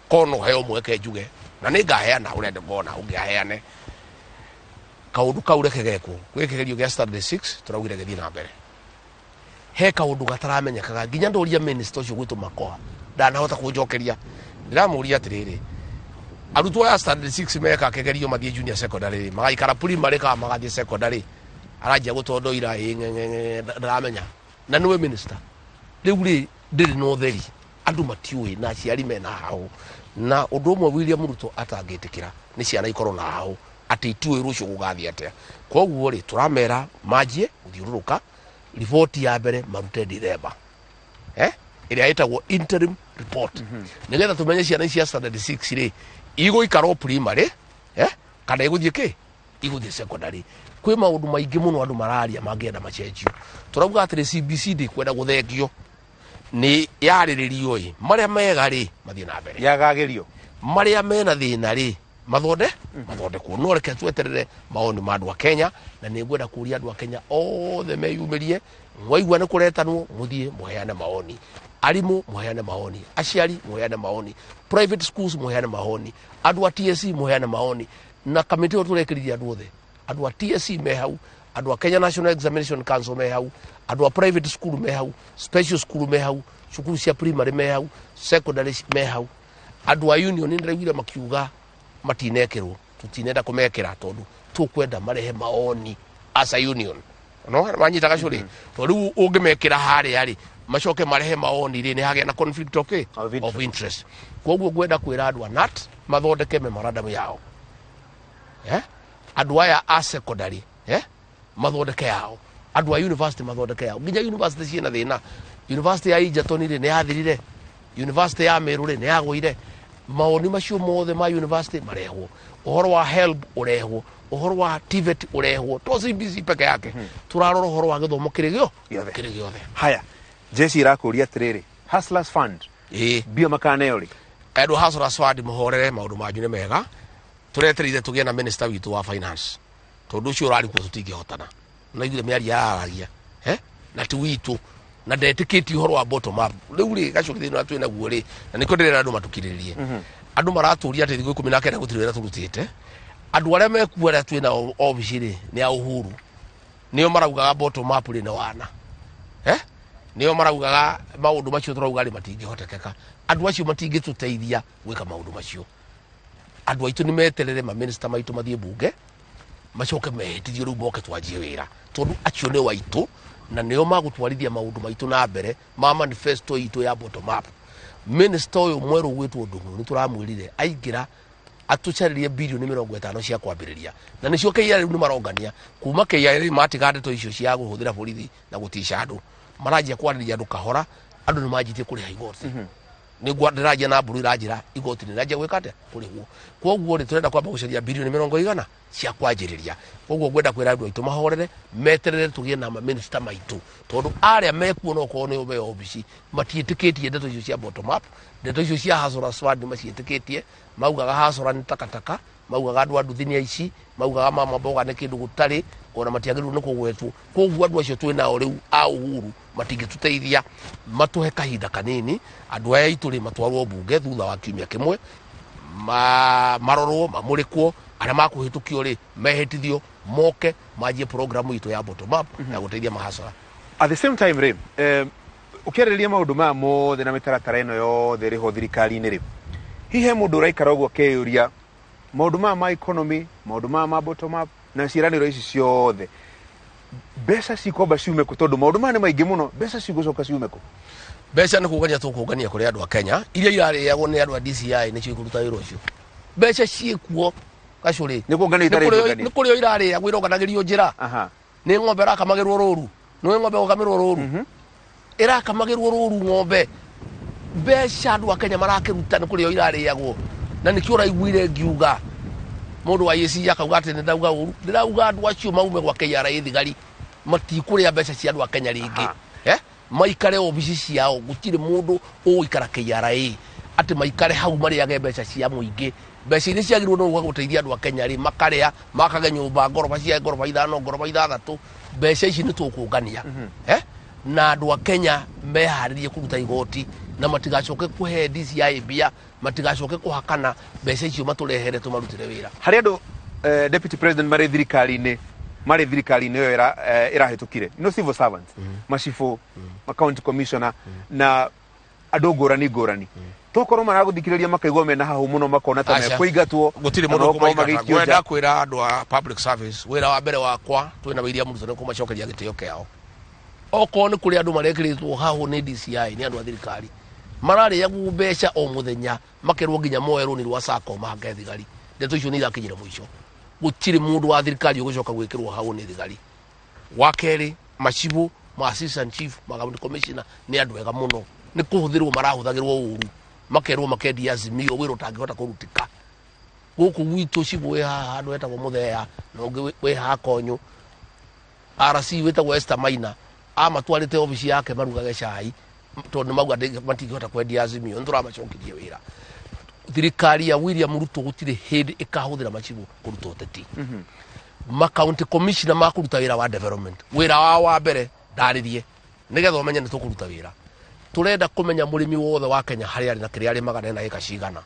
korwo no heo mweke njuge, na nĩ ngaheana ũrĩa ngona ũngĩaheane kaũndũ kau, reke gekwo. Gwĩ kĩgerio gĩa standard 6 tũraugire gĩthiĩ na mbere. He kaũndũ gataramenyekaga, nginya ndoria minister ũcio gwĩtwo Makoha ndanahota kũnjokeria. Ndĩramũria atĩrĩrĩ, arutwo aya standard 6 meka kĩgerio mathiĩ junior secondary, magaikara primary kana magathiĩ secondary? Aranjia gũtondoira ĩ ng'eng'eng'e, ndaramenya, na nĩwe minister. Rĩu rĩ ndĩrĩ na ũtheri, andũ matiũĩ na aciari mena hau. Na ũndũ ũmwe William Ruto atangĩtĩkĩra nĩ ciana ikorwo na hau atĩ itiũĩ rũciũ gũgathiĩ atĩa. Koguo rĩ tũramera manjie gũthiũrũrũka, riboti ya mbere marute Dithemba, ĩrĩa ĩtagwo interim report, nĩgetha tũmenye ciana ici cia standard 6 rĩ igũikara o primary kana igũthiĩ kĩ, igũthiĩ secondary. Kwĩ maũndũ maingĩ mũno andũ mararia mangĩenda macenjio. Tũrauga atĩrĩ, CBC ndĩkwenda gũthengio, nĩ yarĩrĩrio ĩ, marĩa mega rĩ mathiĩ na mbere, yagagĩrio, marĩa mena thĩna rĩ mathondekwo. No reke tweterere maoni ma andũ a Kenya, na nĩ ngwenda kũria andũ a Kenya othe meyumĩrie. Mwaigua nĩ kũretanwo, mũthiĩ mũheane maoni. Arimũ mũheane maoni, aciari mũheane maoni, private schools mũheane maoni, andũ a TSC mũheane maoni. Na kamĩtĩ ĩyo tũrekĩrithia andũ othe, andũ a TSC me hau, andũ a Kenya National Examination Council me hau, andũ a private school me hau, special school me hau, cukuru cia primary me hau, secondary me hau, andũ a union. Nĩ ndĩraiguire makiuga matinekĩrwo, tũtinenda kũmekĩra tondũ tũkwenda marehe maoni as a union. No wanyita gacũrĩ, tondũ rĩu ũngĩmekĩra harĩa rĩ, macoke marehe maoni rĩ, nĩ hagĩa na conflict of interest. Koguo ngwenda kwĩra andũ a NAT mathondeke memorandum yao. Andũ aya a secondary mathondeke yao, andũ a university mathondeke yao. Nginya university ciĩna thĩna. University ya Egerton rĩ, nĩ yathirire. University ya Meru rĩ, nĩ yagũire. Mawoni macio mothe ma university marehwo, ũhoro wa HELB ũrehwo, ũhoro wa TVET ũrehwo, to CBC peke yake. Tũrarora ũhoro wa gĩthomo kĩrĩ gĩo Gĩothe. Kĩrĩ gĩothe. Haya, jeshi ĩrakũria atĩrĩrĩ, Hustlers Fund mbia makaneo rĩ? Andũ a Hustlers Fund mũhorere, maũndũ manyu nĩ mega. Tũretereire tũgĩe na minister witũ wa finance, tondũ ũcio ũrarĩ kuo tũtingĩhotana na ithuĩ. Mĩario yararagia na ti witũ na ndetĩkĩtie ũhoro wa bottom up. Rĩu rĩ, gacũrĩ thĩna twĩ naguo rĩ, na nĩkĩo ndĩrera andũ matũkirĩrĩrie. Andũ maratũria atĩ thikũ 19 gũtirĩ wĩra tũrutĩte. Andũ arĩa mekuo, arĩa twĩ nao obici rĩ, nĩ a Uhuru, nĩo maraugaga bottom up rĩ nĩ wana, nĩo maraugaga maũndũ macio tũrauga rĩ matingĩhotekeka. Andũ acio matingĩtũteithia gwĩka maũndũ macio. Andũ aitũ nĩ meterere maminista maitũ mathiĩ bunge, macoke mehĩtithio, rĩu moke twanjie wĩra, tondũ acio nĩ waitũ na nĩo magũtwarithia maũndũ maitũ na mbere ma manifesto itũ ya bottom up. Minister ũyũ mwerũ gwĩtwo Ndung'u, nĩ tũramwĩrire aingĩra atũcarĩrie birioni 50 cia kwambĩrĩria, na nĩcio KRA rĩu nĩ marongania. Kuma KRA matiga ndeto icio cia kũhũthĩra borithi na gũtica andũ, maranjia kwarĩria andũ kahora. Andũ nĩ manjĩtie kũrĩha igoti. Nĩguo ndĩranjia na mburu iranjĩra igoti nĩ ranjia gwĩka atĩa, kũrĩhwo. Koguo rĩ, tũrenda kwamba gũcaria birioni 100 cia kwanjĩrĩria. Koguo ngwenda kwĩra andũ aitũ mahorere, meterere tũgĩe na maminista maitũ, tondũ arĩa mekuo no korwo nĩo me obici matiĩtĩkĩtie ndeto icio cia bottom up. Ndeto icio cia Hustlers Fund maciĩtĩkĩtie, maugaga hustler nĩ takataka, maugaga andũ a nduthi nĩ aici, maugaga mama mboga nĩ kĩndũ gũtarĩ ona matiagĩrĩirwo nĩ kũgwetwo. Koguo andũ acio twĩ nao rĩu a Uhuru matingĩtũteithia. Matũhe kahinda kanini, andũ aya aitũ rĩ matwarwo bunge thutha wa kiumia kĩmwe, marorwo, mamũrĩkwo, arĩa makũhĩtũkio rĩ mehĩtithio, moke manjie programu itũ ya bottom up ya gũteithia mahasara. At the same time rĩ, ũkĩarĩrĩria maũndũ maya mothe na mĩtaratara ĩno yothe ĩrĩ ho thirikari-inĩ rĩ, hihi he mũndũ ũraikara ũguo akeyũria, maũndũ maya ma economy, maũndũ maya ma bottom up na ciĩranĩro ici ciothe, mbeca cikwamba ciume kũ? Tondũ maũndũ maya nĩ maingĩ mũno, mbeca cigũcoka ciume kũ? Mbeca nĩ kũngania tũkũngania kũrĩ andũ a Kenya. Iria irarĩagwo nĩ andũ a DCI nĩcio ikũruta wĩra ũcio. Mbeca ciĩkuo, gacũrĩ. Nĩ kũngania itarĩ ngũngania. Nĩ kũrĩo irarĩagwo, ironganagĩrio njĩra. Nĩ ng'ombe ĩrakamagĩrwo rũru. Nĩ ng'ombe gũkamĩrwo rũru, ĩrakamagĩrwo rũru ng'ombe. Mbeca andũ a Kenya marakĩruta nĩ kũrĩo irarĩagwo, na nĩkĩo ũraiguire ngiuga mũndũ wa IEC akauga atĩ nĩ ndauga ũru. Ndĩrauga andũ acio maume gwa KRA thigari, matikũrĩa mbeca cia andũ a Kenya rĩngĩ, maikare obici ciao. Gũtirĩ mũndũ ũgũikara KRA atĩ maikare hau marĩage mbeca cia mũingĩ. Mbeca iria ciagĩrĩirwo nĩ gũka gũteithia andũ a Kenya rĩ, makarĩa makage nyũmba ngoroba cia ngoroba 5, ngoroba 6. Mbeca ici nĩ tũkũngania, na andũ a Kenya meharĩrie kũruta igoti na matigacoke kũhe DCI mbia, matigacoke kũhakana mbeca icio, matũrehere tũmarutĩre wĩra. Harĩ andũ deputy president marĩ thirikari-inĩ ĩyo ĩrahĩtũkire, no civil servants, macibũ, ma county commissioner na andũ ngũrani ngũrani, tokorwo maragũthikĩrĩria makaigua mena hahũ mũno, makona ta Aca. mekũingatwo Gũtirĩ na mũndũ no gũkorwo ũkũmaingata. magĩikio Ngwenda nja. kwĩra andũ a public service, wĩra wa mbere wakwa twĩna William Ruto nĩ kũmacokeria gĩtĩo kĩao. Okorwo nĩ kũrĩ andũ marekĩrĩtwo hahũ nĩ DCI, nĩ andũ a thirikari mararĩagwo mbeca o mũthenya, makerwo nginya moe rũni rwa sacco mahake thigari. Ndeto icio nĩ irakinyire mũico. Gũtirĩ mũndũ wa thirikari ũgũcoka gwĩkĩrwo hau nĩ thigari. Wa kerĩ, macibũ ma assistant chief, ma county commissioner nĩ andũ ega mũno, nĩ kũhũthĩrwo marahũthagĩrwo ũru, makerwo makendia Azimio, wĩra ũtangĩhota kũrutĩka. Gũkũ gwitũ cibũ wĩ haha handũ hetagwo Mũthea na ũngĩ wĩ haha Konyũ, RC wĩtagwo Esther Maina, amatwarĩte obici yake marugage cai tondũ nĩ mauga matingĩhota kwendia Azimio. Nĩ tũramacokirie wĩra. Thirikari ya William Ruto gũtirĩ hĩndĩ ĩkahũthĩra macibũ kũruta ũteti. Ma county commissioner makũruta wĩra wa development, wĩra wao wa mbere ndarĩrie nĩgetha ũmenye nĩ tũkũruta wĩra. Tũrenda kũmenya mũrĩmi wothe wa Kenya harĩa arĩ na kĩrĩa arĩmaga na ena ĩka cigana.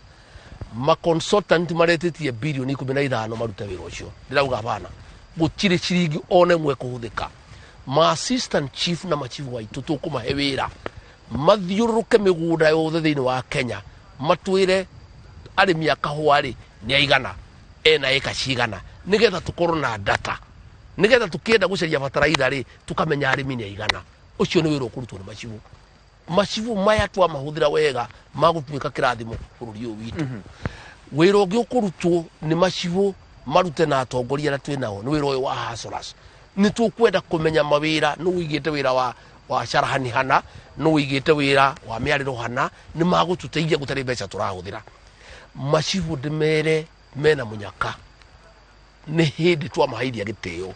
Ma consultant maretĩtie birioni 15 marute wĩra ũcio. Ndĩrauga bana, gũtirĩ ciringi ona ĩmwe kũhũthĩka. Ma assistant chief na machifu aitũ tũkũmahe wĩra mathiũrũrũke mĩgũnda yothe thĩinĩ wa Kenya, matwĩre arĩmi a kahũa rĩ nĩ aigana, ena ĩka cigana, nĩgetha tũkorwo na data, nĩgetha tũkĩenda gũcaria bataraitha rĩ, tũkamenya arĩmi nĩ aigana. Ũcio nĩ wĩra ũkũrutwo nĩ macibũ. Macibũ maya twamahũthĩra wega magũtuĩka kĩrathimo bũrũri ũyũ witũ. Wĩra ũngĩ ũkũrutwo nĩ macibũ Marute na atongoria arĩa twĩ nao nĩ wĩra ũyũ wa hustlers. Nĩ tũkwenda kũmenya mawĩra, nũ ũigĩte wĩra wa carahani hana, nũ ũigĩte wĩra wa mĩarĩro hana, nĩ magũtũteithia gũtarĩ mbeca tũrahũthĩra. Macibũ ndĩmere mena mũnyaka, nĩ hĩndĩ twamaheithia gĩtĩo.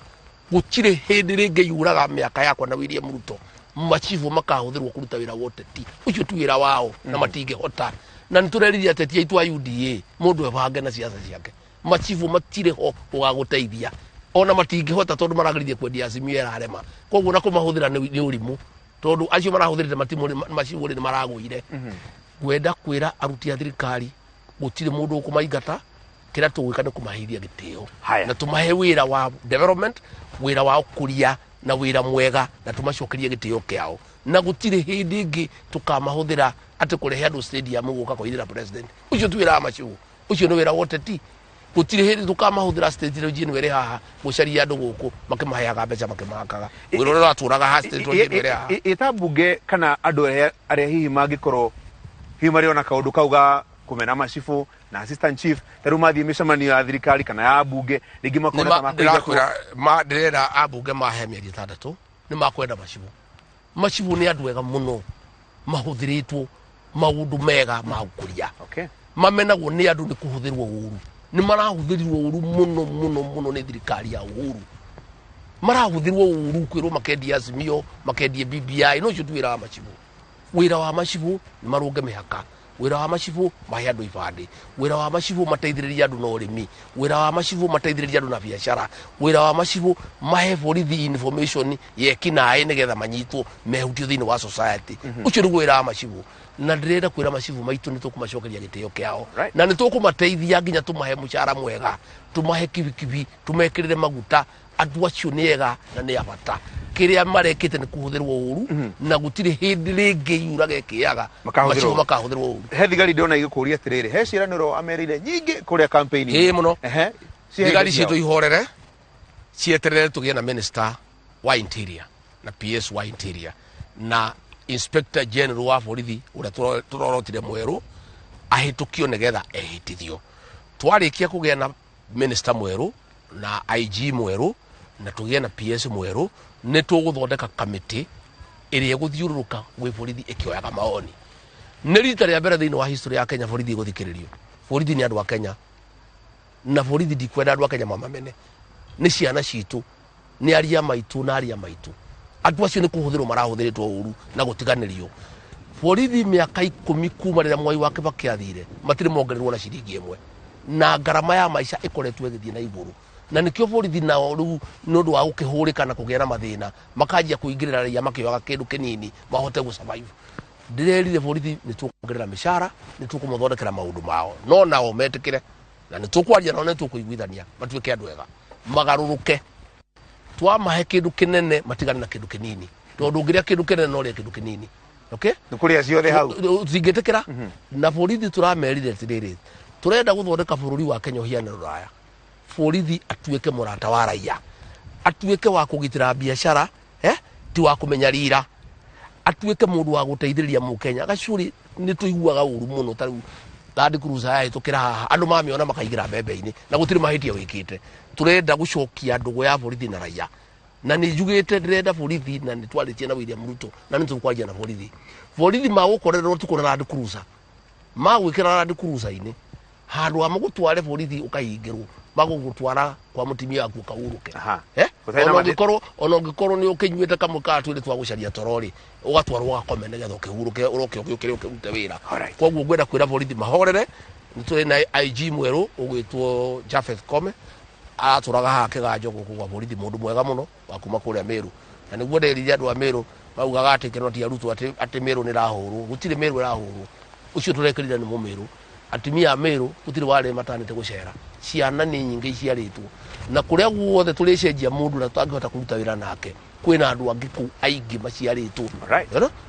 Gũtirĩ hĩndĩ rĩngĩ yuraga mĩaka yakwa na William Ruto macibũ makahũthĩrwo kũruta wĩra wa ũteti. Ũcio ti wĩra wao na matingĩhota. Na nĩ tũrerithia ateti aitũ a UDA mũndũ ebange na ciaca ciake. Macibũ matirĩ ho gũgagũteithia, ona matingĩhota tondũ marageria kwendia Azimio ĩrarema. Koguo na kũmahũthĩra nĩ ũrimũ, tondũ acio marahũthĩrĩte macibũ rĩ nĩ maragũire. Ngwenda kwĩra aruti a thirikari gũtirĩ mũndũ ũkũmaingata, kĩrĩa tũgwĩka nĩ kũmaheithia gĩtĩo na tũmahe wĩra wa development, wĩra wa ũkũria na wĩra mwega, na tũmacokerie gĩtĩo kĩao. Na gũtirĩ hĩndĩ ĩngĩ tũkamahũthĩra atĩ kũrehe andũ stadium gũka kũithĩra president. Ũcio ti wĩra wa macibũ, ũcio nĩ wĩra wa ũteti. Gũtirĩ hĩndĩ tũkamahũthĩra state lodge ĩno ĩrĩ haha gũcaria andũ gũkũ makĩmaheaga mbeca makĩmakaga. Wĩra ũrĩa ũratũraga haha state lodge ĩno ĩrĩ haha. Ĩta mbunge kana andũ arĩa hihi mangĩkorwo hihi marĩ ona kaũndũ kau ga kũmena macibũ na assistant chief, ta rĩu mathiĩ mĩcemanio ya thirikari kana ya mbunge, rĩngĩ makona ta makũingatwo. Ndĩrakwĩra, ndĩrera ambunge mahe mĩeri 6 nĩ makwenda macibũ. Macibũ nĩ andũ ega mũno, mahũthĩrĩtwo maũndũ mega ma ũkũria. Mamenagwo nĩ andũ nĩ kũhũthĩrwo ũru. Nĩ marahũthĩrirwo ũru mũno mũno mũno nĩ thirikari ya Uhuru. Marahũthĩrwo ũru kwĩrwo makendie Azimio, makendie BBI, no ũcio ti wĩra wa macibũ. Wĩra wa macibũ nĩ marũnge mĩhaka. Wĩra wa macibũ mahe andũ ibandĩ. Wĩra wa macibũ mateithĩrĩrie andũ na ũrĩmi. Wĩra wa macibũ mateithĩrĩrie andũ na biacara. Wĩra wa macibũ mahe borithi information ya ekinaĩ nĩgetha manyitwo mehutio thĩinĩ wa society. Ũcio nĩguo wĩra wa macibũ. Na ndĩrenda kwĩra macibũ maitũ nĩ tũkũmacokeria gĩtĩo kĩao. Na nĩ tũkũmateithia nginya tũmahe mũcara mwega, tũmahe kibikibi, tũmekĩrĩre maguta. Andũ acio nĩ ega na nĩ a bata. Kĩrĩa marekĩte nĩ kũhũthĩrwo ũru, na gũtirĩ hĩndĩ rĩngĩ yuraga ĩkĩaga, Makahũthĩrwo macibũ makahũthĩrwo ũru. He thigari ndĩrona igĩkũria atĩrĩrĩ, he ciĩranĩro amerire nyingĩ kũrĩa campaign-inĩ. Ĩĩ mũno. Cihe Thigari ciao. citũ ihorere, cieterere tũgĩe na minister wa interior na PS wa interior na inspector general wa borithi ũrĩa tũrorotire mwerũ ahĩtũkio nĩgetha ehĩtithio. Twarĩkia kũgĩa na minister mwerũ na IG mwerũ na tũgĩe na PS mwerũ, nĩ tũgũthondeka kamĩtĩ ĩrĩa ĩgũthiũrũrũka gwĩ borithi ĩkĩoyaga maoni. Nĩ rita rĩa mbere thĩinĩ wa history ya Kenya borithi ĩgũthikĩrĩrio. Borithi nĩ andũ a Kenya, na borithi ndikwenda andũ a Kenya mamamene. Nĩ ciana citũ, nĩ aria maitũ na aria maitũ. Andũ acio nĩ kũhũthĩrwo marahũthĩrĩtwo ũru na gũtiganĩrio. Borithi mĩaka 10 kuma rĩrĩa Mwai wa Kibaki athire, matirĩ mongererwo na ciringi ĩmwe, na ngarama ya maica ĩkoretwo ĩgĩthiĩ na igũrũ. Na nĩkĩo borithi nao rĩu nĩ ũndũ wa gũkĩhũrĩka na kũgĩa na mathĩna, makanjia kũingĩrĩra raia makĩoyaga kĩndũ kĩnini mahote gũ-survive. Ndĩrerire borithi nĩ tũkuongerera mĩcara, nĩ tũkũmathondekera maũndũ mao, no nao metĩkĩre, na nĩ tũkwaria nao, nĩ tũkũiguithania matuĩke andũ ega, magarũrũke. Twamahe kĩndũ kĩnene matigane na kĩndũ kĩnini, tondũ ũngĩrĩa kĩndũ kĩnene no ũrĩe kĩndũ kĩnini. Okay? Nĩ kũrĩa ciothe hau. Tũtingĩtĩkĩra. Na borithi tũramerire atĩrĩrĩ, tũrenda gũthondeka bũrũri wa Kenya ũhiane Rũraya. Borithi atuĩke mũrata wa raia, atuĩke wa kũgitĩra biacara, ti wa kũmenya rira, atuĩke mũndũ wa gũteithĩrĩria mũkenya. Gacuri nĩ tũiguaga ũru mũno, ta rĩu Land Cruiser yahĩtũkĩra haha, andũ mamĩona makaingĩra mbembe-inĩ na gũtirĩ mahĩtia wĩkĩte. Tũrenda gũcokia ndũgũ ya borithi na raia, na nĩ njugĩte ndĩrenda borithi, na nĩ twarĩtie na William Ruto, na nĩ tũkwaria na borithi. Borithi magũkorerwo tukũ na Land Cruiser, magwĩkĩra Land Cruiser-inĩ, handũ ha magũtware borithi ũkahingĩrwo, magũgũtwara kwa mũtumia waku ũkahurũke. Gũtarĩ na mathĩ- Ona ũngĩkorwo nĩ ũkĩnyuĩte kamwe ka twĩrĩ twa gũcaria toro rĩ, ũgatwarwo ũgakome nĩgetha ũkĩhurũke, ũroke ũgĩũkĩre ũkĩrute wĩra. Koguo ngwenda kwĩra borithi mahorere. Nĩ tũrĩ na IG mwerũ ũgwĩtwo Japheth Kome, aratũraga haha kĩganjo gũkũ gwa borithi, mũndũ mwega mũno wa kuma kũrĩa Meru. Na nĩguo nderire andũ a Meru maugaga atĩ kĩno ti arutwo atĩ Meru nĩ ĩrahũrwo. Gũtirĩ Meru ĩrahũrwo, ũcio tũrekĩrire nĩ mũmĩrũ. Atumia a Meru gũtirĩ warĩ matanĩte gũcera, ciana nĩ nyingĩ iciarĩtwo, na kũrĩa guothe tũrĩcenjia mũndũ ũrĩa tũtangĩhota kũruta wĩra nake, kwĩna andũ angĩ kũu aingĩ maciarĩtwo.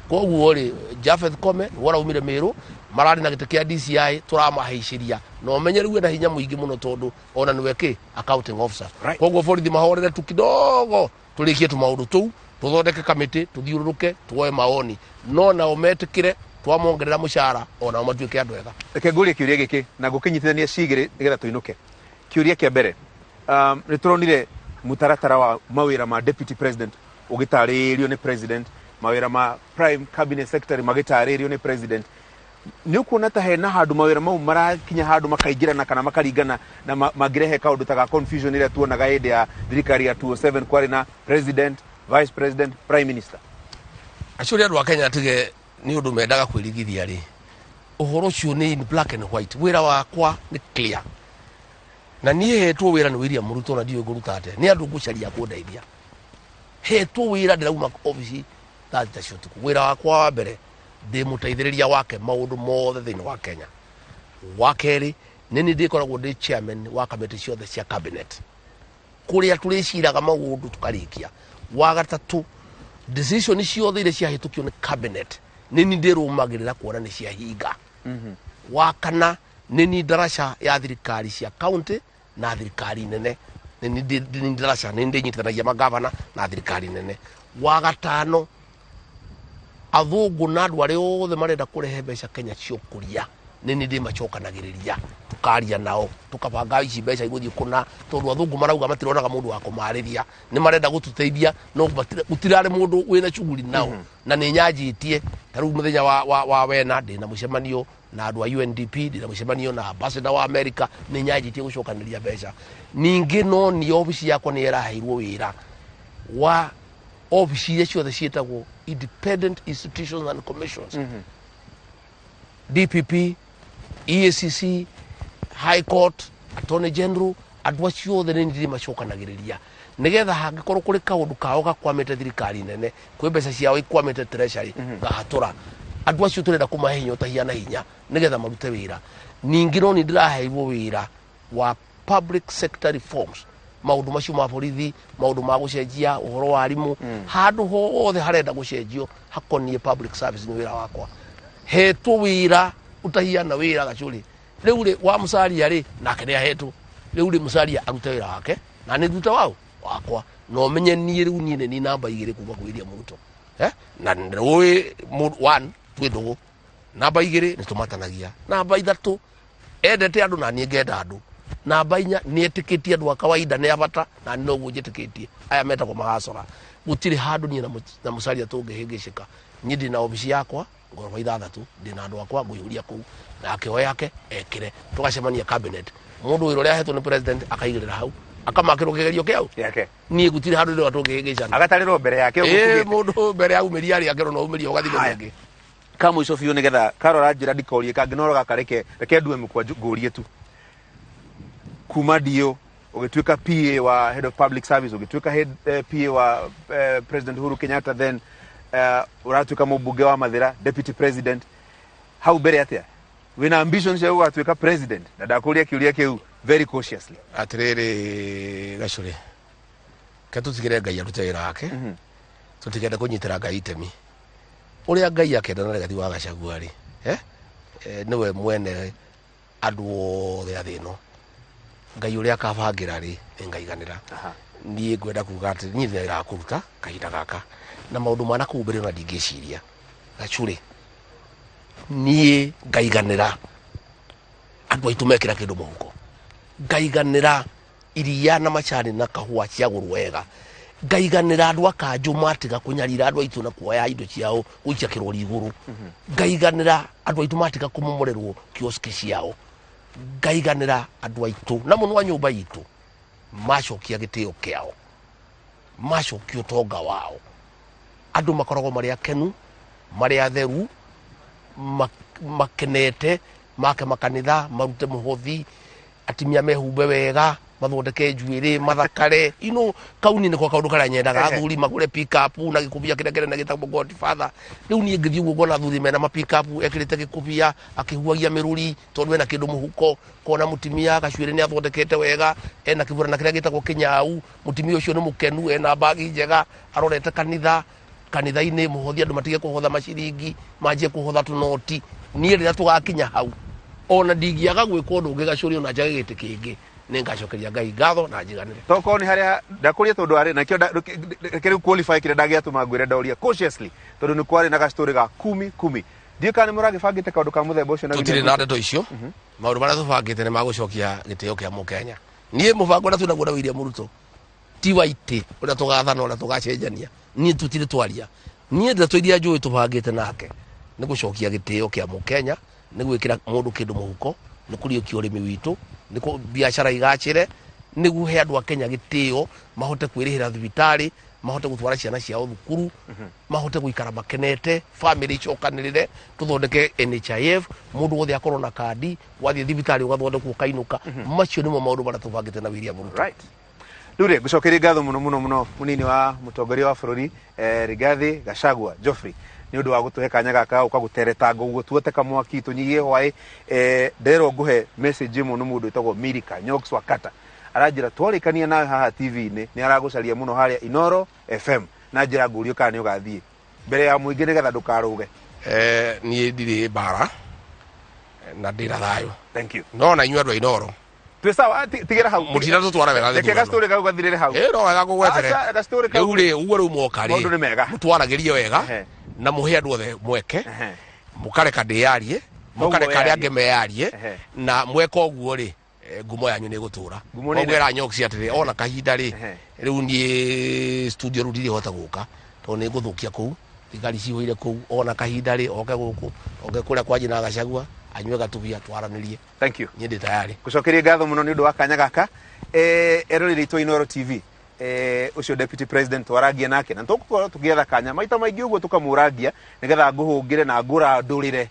Koguo rĩ, Japheth Kome nĩwe ũraumire Meru, mararĩ na gĩtĩ kĩa DCI, tũramahaicĩria na ũmenye rĩu ena hinya mũingĩ mũno, tondũ ona nĩwe kĩ accounting officer. Koguo borithi mahorere tu kidogo, tũrĩkie tũmaũndũ tũu, tũthondeke kamĩtĩ, tũthiũrũrũke, tuoe maoni, no nao metĩkĩre twamongerera mũcara onao matuĩke andũ ega. Reke ngũrie kĩũria gĩkĩ na ngũkĩnyitithania cigĩrĩ nĩgetha tũinũke. Kĩũria kĩa mbere, Nĩ tũronire mũtaratara wa mawĩra ma deputy president ũgĩtarĩrio nĩ president, mawĩra ma prime cabinet secretary magĩtarĩrio nĩ president. Nĩ ũkuona ta hena handũ mawĩra mau marakinya handũ makaingĩrana kana makaringana na mangĩrehe kaũndũ ta ga confusion ĩrĩa tuonaga hĩndĩ ya thirikari ya 207, kwarĩ na president, vice president, prime minister? Acio andũ a Kenya tige nĩ ũndũ mendaga kwĩrigithia rĩ, ũhoro ũcio nĩ in black and white. Wĩra wakwa nĩ clear, na niĩ hetwo wĩra nĩ William Ruto, na ndiũĩ ngũruta atĩa, nĩ andũ ngũcaria kũndeithia. Hetwo wĩra, ndĩrauma obici thaa 6 cia ũtukũ. Wĩra wakwa wa mbere, ndĩ mũteithĩrĩria wake maũndũ mothe thĩinĩ wa Kenya. Wa kerĩ, nĩ niĩ ndĩkoragwo ndĩ chairman wa kamĩtĩ ciothe cia cabinet, kũrĩa tũrĩciraga maũndũ tũkarĩkia. Wa gatatũ, decision ciothe iria ciahĩtũkio nĩ cabinet, nĩ niĩ ndĩrũmagĩrĩra kuona nĩ ciahinga. Wa kana, nĩ niĩ ndaraca ya thirikari cia county na thirikari nene. Nĩ niĩ ndaraca, nĩ niĩ ndĩnyitithanagia magavana na thirikari nene. Wa gatano, athũngũ na andũ arĩa othe marenda kũrehe mbeca Kenya cia ũkũria, nĩ niĩ ndĩmacokanagĩrĩria, tũkaria nao, tũkabanga ici mbeca igũthiĩ kũna, tondũ athũngũ marauga matironaga mũndũ wa kũmarĩria, nĩ marenda gũtũteithia, no gũtirarĩ mũndũ wĩna shughuli nao. Na nĩ nyanjĩtie ta rĩu mũthenya wa wena ndĩna mũcemanio na andũ a UNDP, ndĩna mũcemanio na ambassador wa America. Nĩ nyanjĩtie gũcokanĩria mbeca. Ningĩ no nĩ obici yakwa nĩ ĩraheirwo wĩra wa obici iria ciothe ciĩtagwo independent institutions and commissions, DPP, EACC, High Court, Attorney General, andũ acio othe nĩ ndĩ macokanagĩrĩria, nĩgetha hangĩkorwo kũrĩ kaũndũ kao gakwamĩte thirikari nene, kwĩ mbeca ciao ikwamĩte treasury, ngahatũra andũ acio. Tũrenda kũmahe hinya ũtahiana hinya, nĩgetha marute wĩra. Ningĩ no nĩ ndĩraheirwo wĩra wa public sector reforms, maũndũ macio ma borithi, maũndũ ma gũcenjia ũhoro wa arimũ, handũ hothe harenda gũcenjio hakoniĩ public service, nĩ wĩra wakwa. Hetwo wĩra ũtahiana wĩra gacũrĩ. Rĩu rĩ, wa Musalia rĩ, nake nĩ ahetwo. Rĩu rĩ, Musalia arute wĩra wake na nĩ ndute wao wakwa, na ũmenye niĩ rĩu niĩ nĩ niĩ namba 2 kuma kwĩ William Ruto, eh? Na nĩũĩ one, twĩ ndũgũ. Namba 2, nĩ tũmatanagia. Namba 3, endete andũ na niĩ ngenda andũ. Namba 4, nĩ etĩkĩtie andũ a kawaida nĩ a bata, na niĩ noguo njĩtĩkĩtie aya metagwo mahacora. Gũtirĩ handũ niĩ na Musalia tũngĩhĩngĩcĩka. Niĩ ndĩ na obici yakwa ngoroba 6, ndĩ na andũ akwa ngũihũria kũu, nake o yake ekĩre, tũgacemania cabinet. Mũndũ wĩra ũrĩa ahetwo nĩ president akaigĩrĩra hau, akamakĩrwo kĩgerio kĩau. Yake. Niĩ gũtirĩ handũ ndĩrona tũngĩhĩngĩcana. Agatarĩrwo mbere yake ũguo Ĩĩ, tugĩte. Mũndũ mbere ya umĩria arĩ akĩrwo no umĩria ũgathiĩ Haya. mũndũ ũngĩ. Ka mũico biũ, nĩgetha karora njĩra ndikorie kangĩ no gaka, reke ndue mũkwanju ngũrie tu. Kuma ndio ũgĩtuĩka PA wa head of public service, ũgĩtuĩka head PA wa President Uhuru Kenyatta, then ũratuĩka mũmbunge wa Mathĩra, deputy president, hau mbere atĩa? Wĩna ambition cia gũgatuĩka president? Na ndakũria kĩũria kĩu very cautiously. Atĩrĩrĩ gacũrĩ, ke tũtigĩre Ngai arute wĩra wake, tũtikende kũnyitĩra Ngai itemi. Ũrĩa Ngai akenda na Rigathi wa Gachagua rĩ, eh? Nĩwe mwene andũ othe a thĩ ĩno. Ngai ũrĩa akabangĩra rĩ, nĩ ngaiganĩra. Niĩ ngwenda kuga atĩ niĩ ndĩna wĩra wa kũruta kahinda gaka, na maũndũ ma nakũu mbere ona ndingĩciria. Gacũrĩ, niĩ ngaiganĩra andũ aitũ mekĩra kĩndũ mũhuko, ngaiganĩra iria na macani na kahũa ciagũrwo wega, ngaiganĩra andũ a kanjũ matiga kũnyarira andũ aitũ na kuoya indo ciao gũikia kĩrori igũrũ, ngaiganĩra andũ aitũ matiga kũmomorerwo kioski ciao, ngaiganĩra andũ aitũ na mũno a nyũmba itũ macokia gĩtĩo kĩao, macokia ũtonga wao, andũ makoragwo marĩ akenu, marĩ atheru, makenete, make makanitha, marute mũhothi, atimia mehumbe wega, mathondeke njuĩrĩ, mathakare. Kau niĩ nĩko kaũndũ karĩa nyendaga. Athuri magũre pick-up na gĩkũbia kĩrĩa kĩnene gĩtagwo Godfather. Rĩu niĩ ngĩthiĩ ũguo ngona athuri mena ma pick-up, ekĩrĩte gĩkũbia, akĩhuhagia mĩrũri tondũ ena kĩndũ mũhuko, kona mũtimia gacuĩrĩ nĩ athondekete wega, ena kĩburana kĩrĩa gĩtagwo kĩnyau, mũtimia ũcio nĩ mũkenu, ena mbagi njega, arorete kanitha, kanitha-inĩ mũhothi, andũ matige kũhotha maciringi, manjie kũhotha tũnoti. Niĩ rĩrĩa tũgakinya hau, ona ndingĩaga gwĩka ũndũ ũngĩ gacũrĩ, ona njage gĩtĩ kĩngĩ, nĩ ngacokeria Ngai ngatho na njiganĩre. Tokorwo nĩ harĩa ndakũria, tondũ arĩ nakĩo reke rĩu qualify kĩrĩa ndagĩatũma ngwĩre ndoria cautiously, tondũ nĩ kwarĩ na gastory ga kumi kumi. Ndiũĩ kana nĩ mũragĩbangĩte kaũndũ ka mũthemba ũcio na Tũtirĩ William na Ruto. Ndeto icio. Maũndũ marĩa tũbangĩte nĩ magũcokia gĩtĩo kĩa mũkenya. Niĩ mũbango ũrĩa twĩnaguo na William Ruto ti wa itĩ ũrĩa tũgathana, ũrĩa tũgacenjania. Niĩ tũtirĩ twaria. Niĩ ndeto iria njũĩ tũbangĩte nake nĩ gũcokia gĩtĩo kĩa mũkenya, nĩ gwĩkĩra mũndũ kĩndũ mũhuko, nĩ kũriũkia ũrĩmi witũ, nĩ biacara igacĩre, nĩguo he andũ a Kenya gĩtĩo, mahote kwĩrĩhĩra thibitarĩ, mahote gũtwara ciana ciao thukuru, mahote gũikara makenete, family icokanĩrĩre, tũthondeke NHIF, mũndũ wothe akorwo na kandi, wathiĩ thibitarĩ ũgathondekwo ũkainũka. Macio nĩmo maũndũ marĩa tũbangĩte na William Ruto. Right. Rĩu rĩ, ngũcokerie ngatho mũno mũno mũno mũnini wa mũtongoria wa bũrũri, Rigathi Gachagua Geoffrey, nĩ ũndũ wa gũtũhe kanya gaka gũka gũteretanga ũguo, tuote kamwaki tũnyihie hwaĩ. Nderwo ngũhe message ĩmwe nĩ mũndũ wĩtagwo Milika Nyox Wakata, aranjĩra twarĩkania nawe haha TV-inĩ nĩ aragũcaria mũno harĩa Inoro FM, na njĩra ngũrio kana nĩ ũgathiĩ mbere ya mũingĩ nĩgetha ndũkarũge. Niĩ ndirĩ mbara na ndĩ na thayũ. Thank you. No na inyuĩ andũ a Inoro twĩ sawa, tigĩra hau. Mũtina tũtwara wega. Reke gastori kau gathirĩre hau. No wega ngũgwetere. Aca, gastori kau. Rĩu rĩ, ũguo rĩu mwoka rĩ, Maũndũ nĩ mega. Mũtwaragĩrie wega na mũhe andũ othe mweke, mũkareka ndĩyarie, mũkareka arĩa angĩ meyarie, na mweka ũguo rĩ, ngumo yanyu nĩ ĩgũtũra. Ngumo nĩ Koguo ĩra Nyox atĩrĩ, ona kahinda rĩ, rĩu niĩ studio rĩu ndirĩhota gũka tondũ nĩ ngũthũkia kũu, thigari cihũire kũu. Ona kahinda rĩ, oke gũkũ, oke kũrĩa kwa Njina Gachagua, anyue gatubia, twaranĩrie. Thank you. Niĩ ndĩ tayari. Ngũcokerie ngatho mũno nĩ ũndũ wa kanya gaka. Eroreri aitũ a Inooro TV, ũcio deputy president twarangia nake, na tũgũkorwo tũgĩetha kanya maita maingĩ ũguo tũkamũrangia nĩgetha ngũhũngĩre na ngũrandũrĩre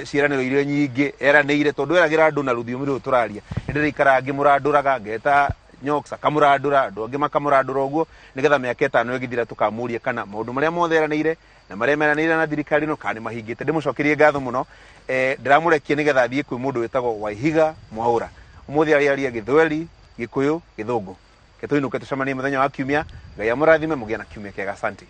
ciĩranĩro iria nyingĩ eranĩire, tondũ eragĩra andũ na rũthiomi rũrũ tũraria. Nĩ ndĩraikara ngĩmũrandũraga, ngeta Nyox akamũrandũra, andũ angĩ makamũrandũra ũguo, nĩgetha mĩaka 5 ĩgĩthira tũkamũria kana maũndũ marĩa mothe eranĩire na marĩa meranĩire na thirikari ĩno kana nĩ mahingĩte. Ndĩmũcokerie ngatho mũno. Ndĩramũrekia nĩgetha athiĩ kwĩ mũndũ wĩtagwo Waihiga Mwaũra. Ũmũthĩ arĩaria Gĩthweri, Gĩkũyũ, Gĩthũngũ. Reke tũinũke tũcemanie mũthenya wa kiumia. Ngai amũrathime, mũgĩe na kiumia kĩega. Asante.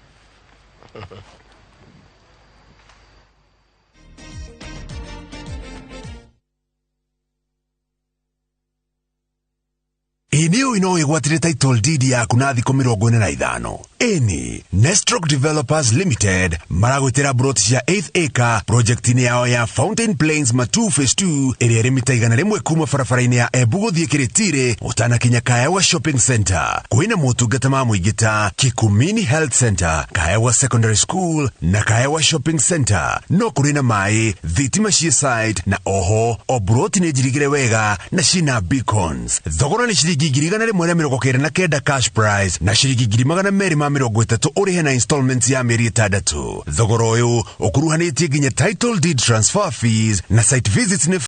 Ĩ nĩ ũĩ no wĩgwatĩre title deed yaku na thikũ 45? Ĩni Nestrock Developers Limited maragwĩtĩra broti cia 8th acre project-inĩ yao ya Fountain Plains Matu Phase 2, ĩrĩa ĩrĩ mita 100 kuma barabara-inĩ ya Embu gũthiĩ Kĩrĩtirĩ ũtanakinya Kaewa Shopping Center. Kwĩna motungata ma mũingĩ ta Kikumini Health Center, Kaewa Secondary School na Kaewa Shopping Center. No kũrĩ na maĩ, thitima ciĩ site, na oho o broti nĩ njirigĩre wega na cina beacons. Thogora nĩ ciringi 199,000 cash price na ciringi 230,000 ũrĩhe na installments ya mĩeri 6. Thogora ũyũ ũkuruhanĩtie nginya title deed transfer fees na site visits nĩ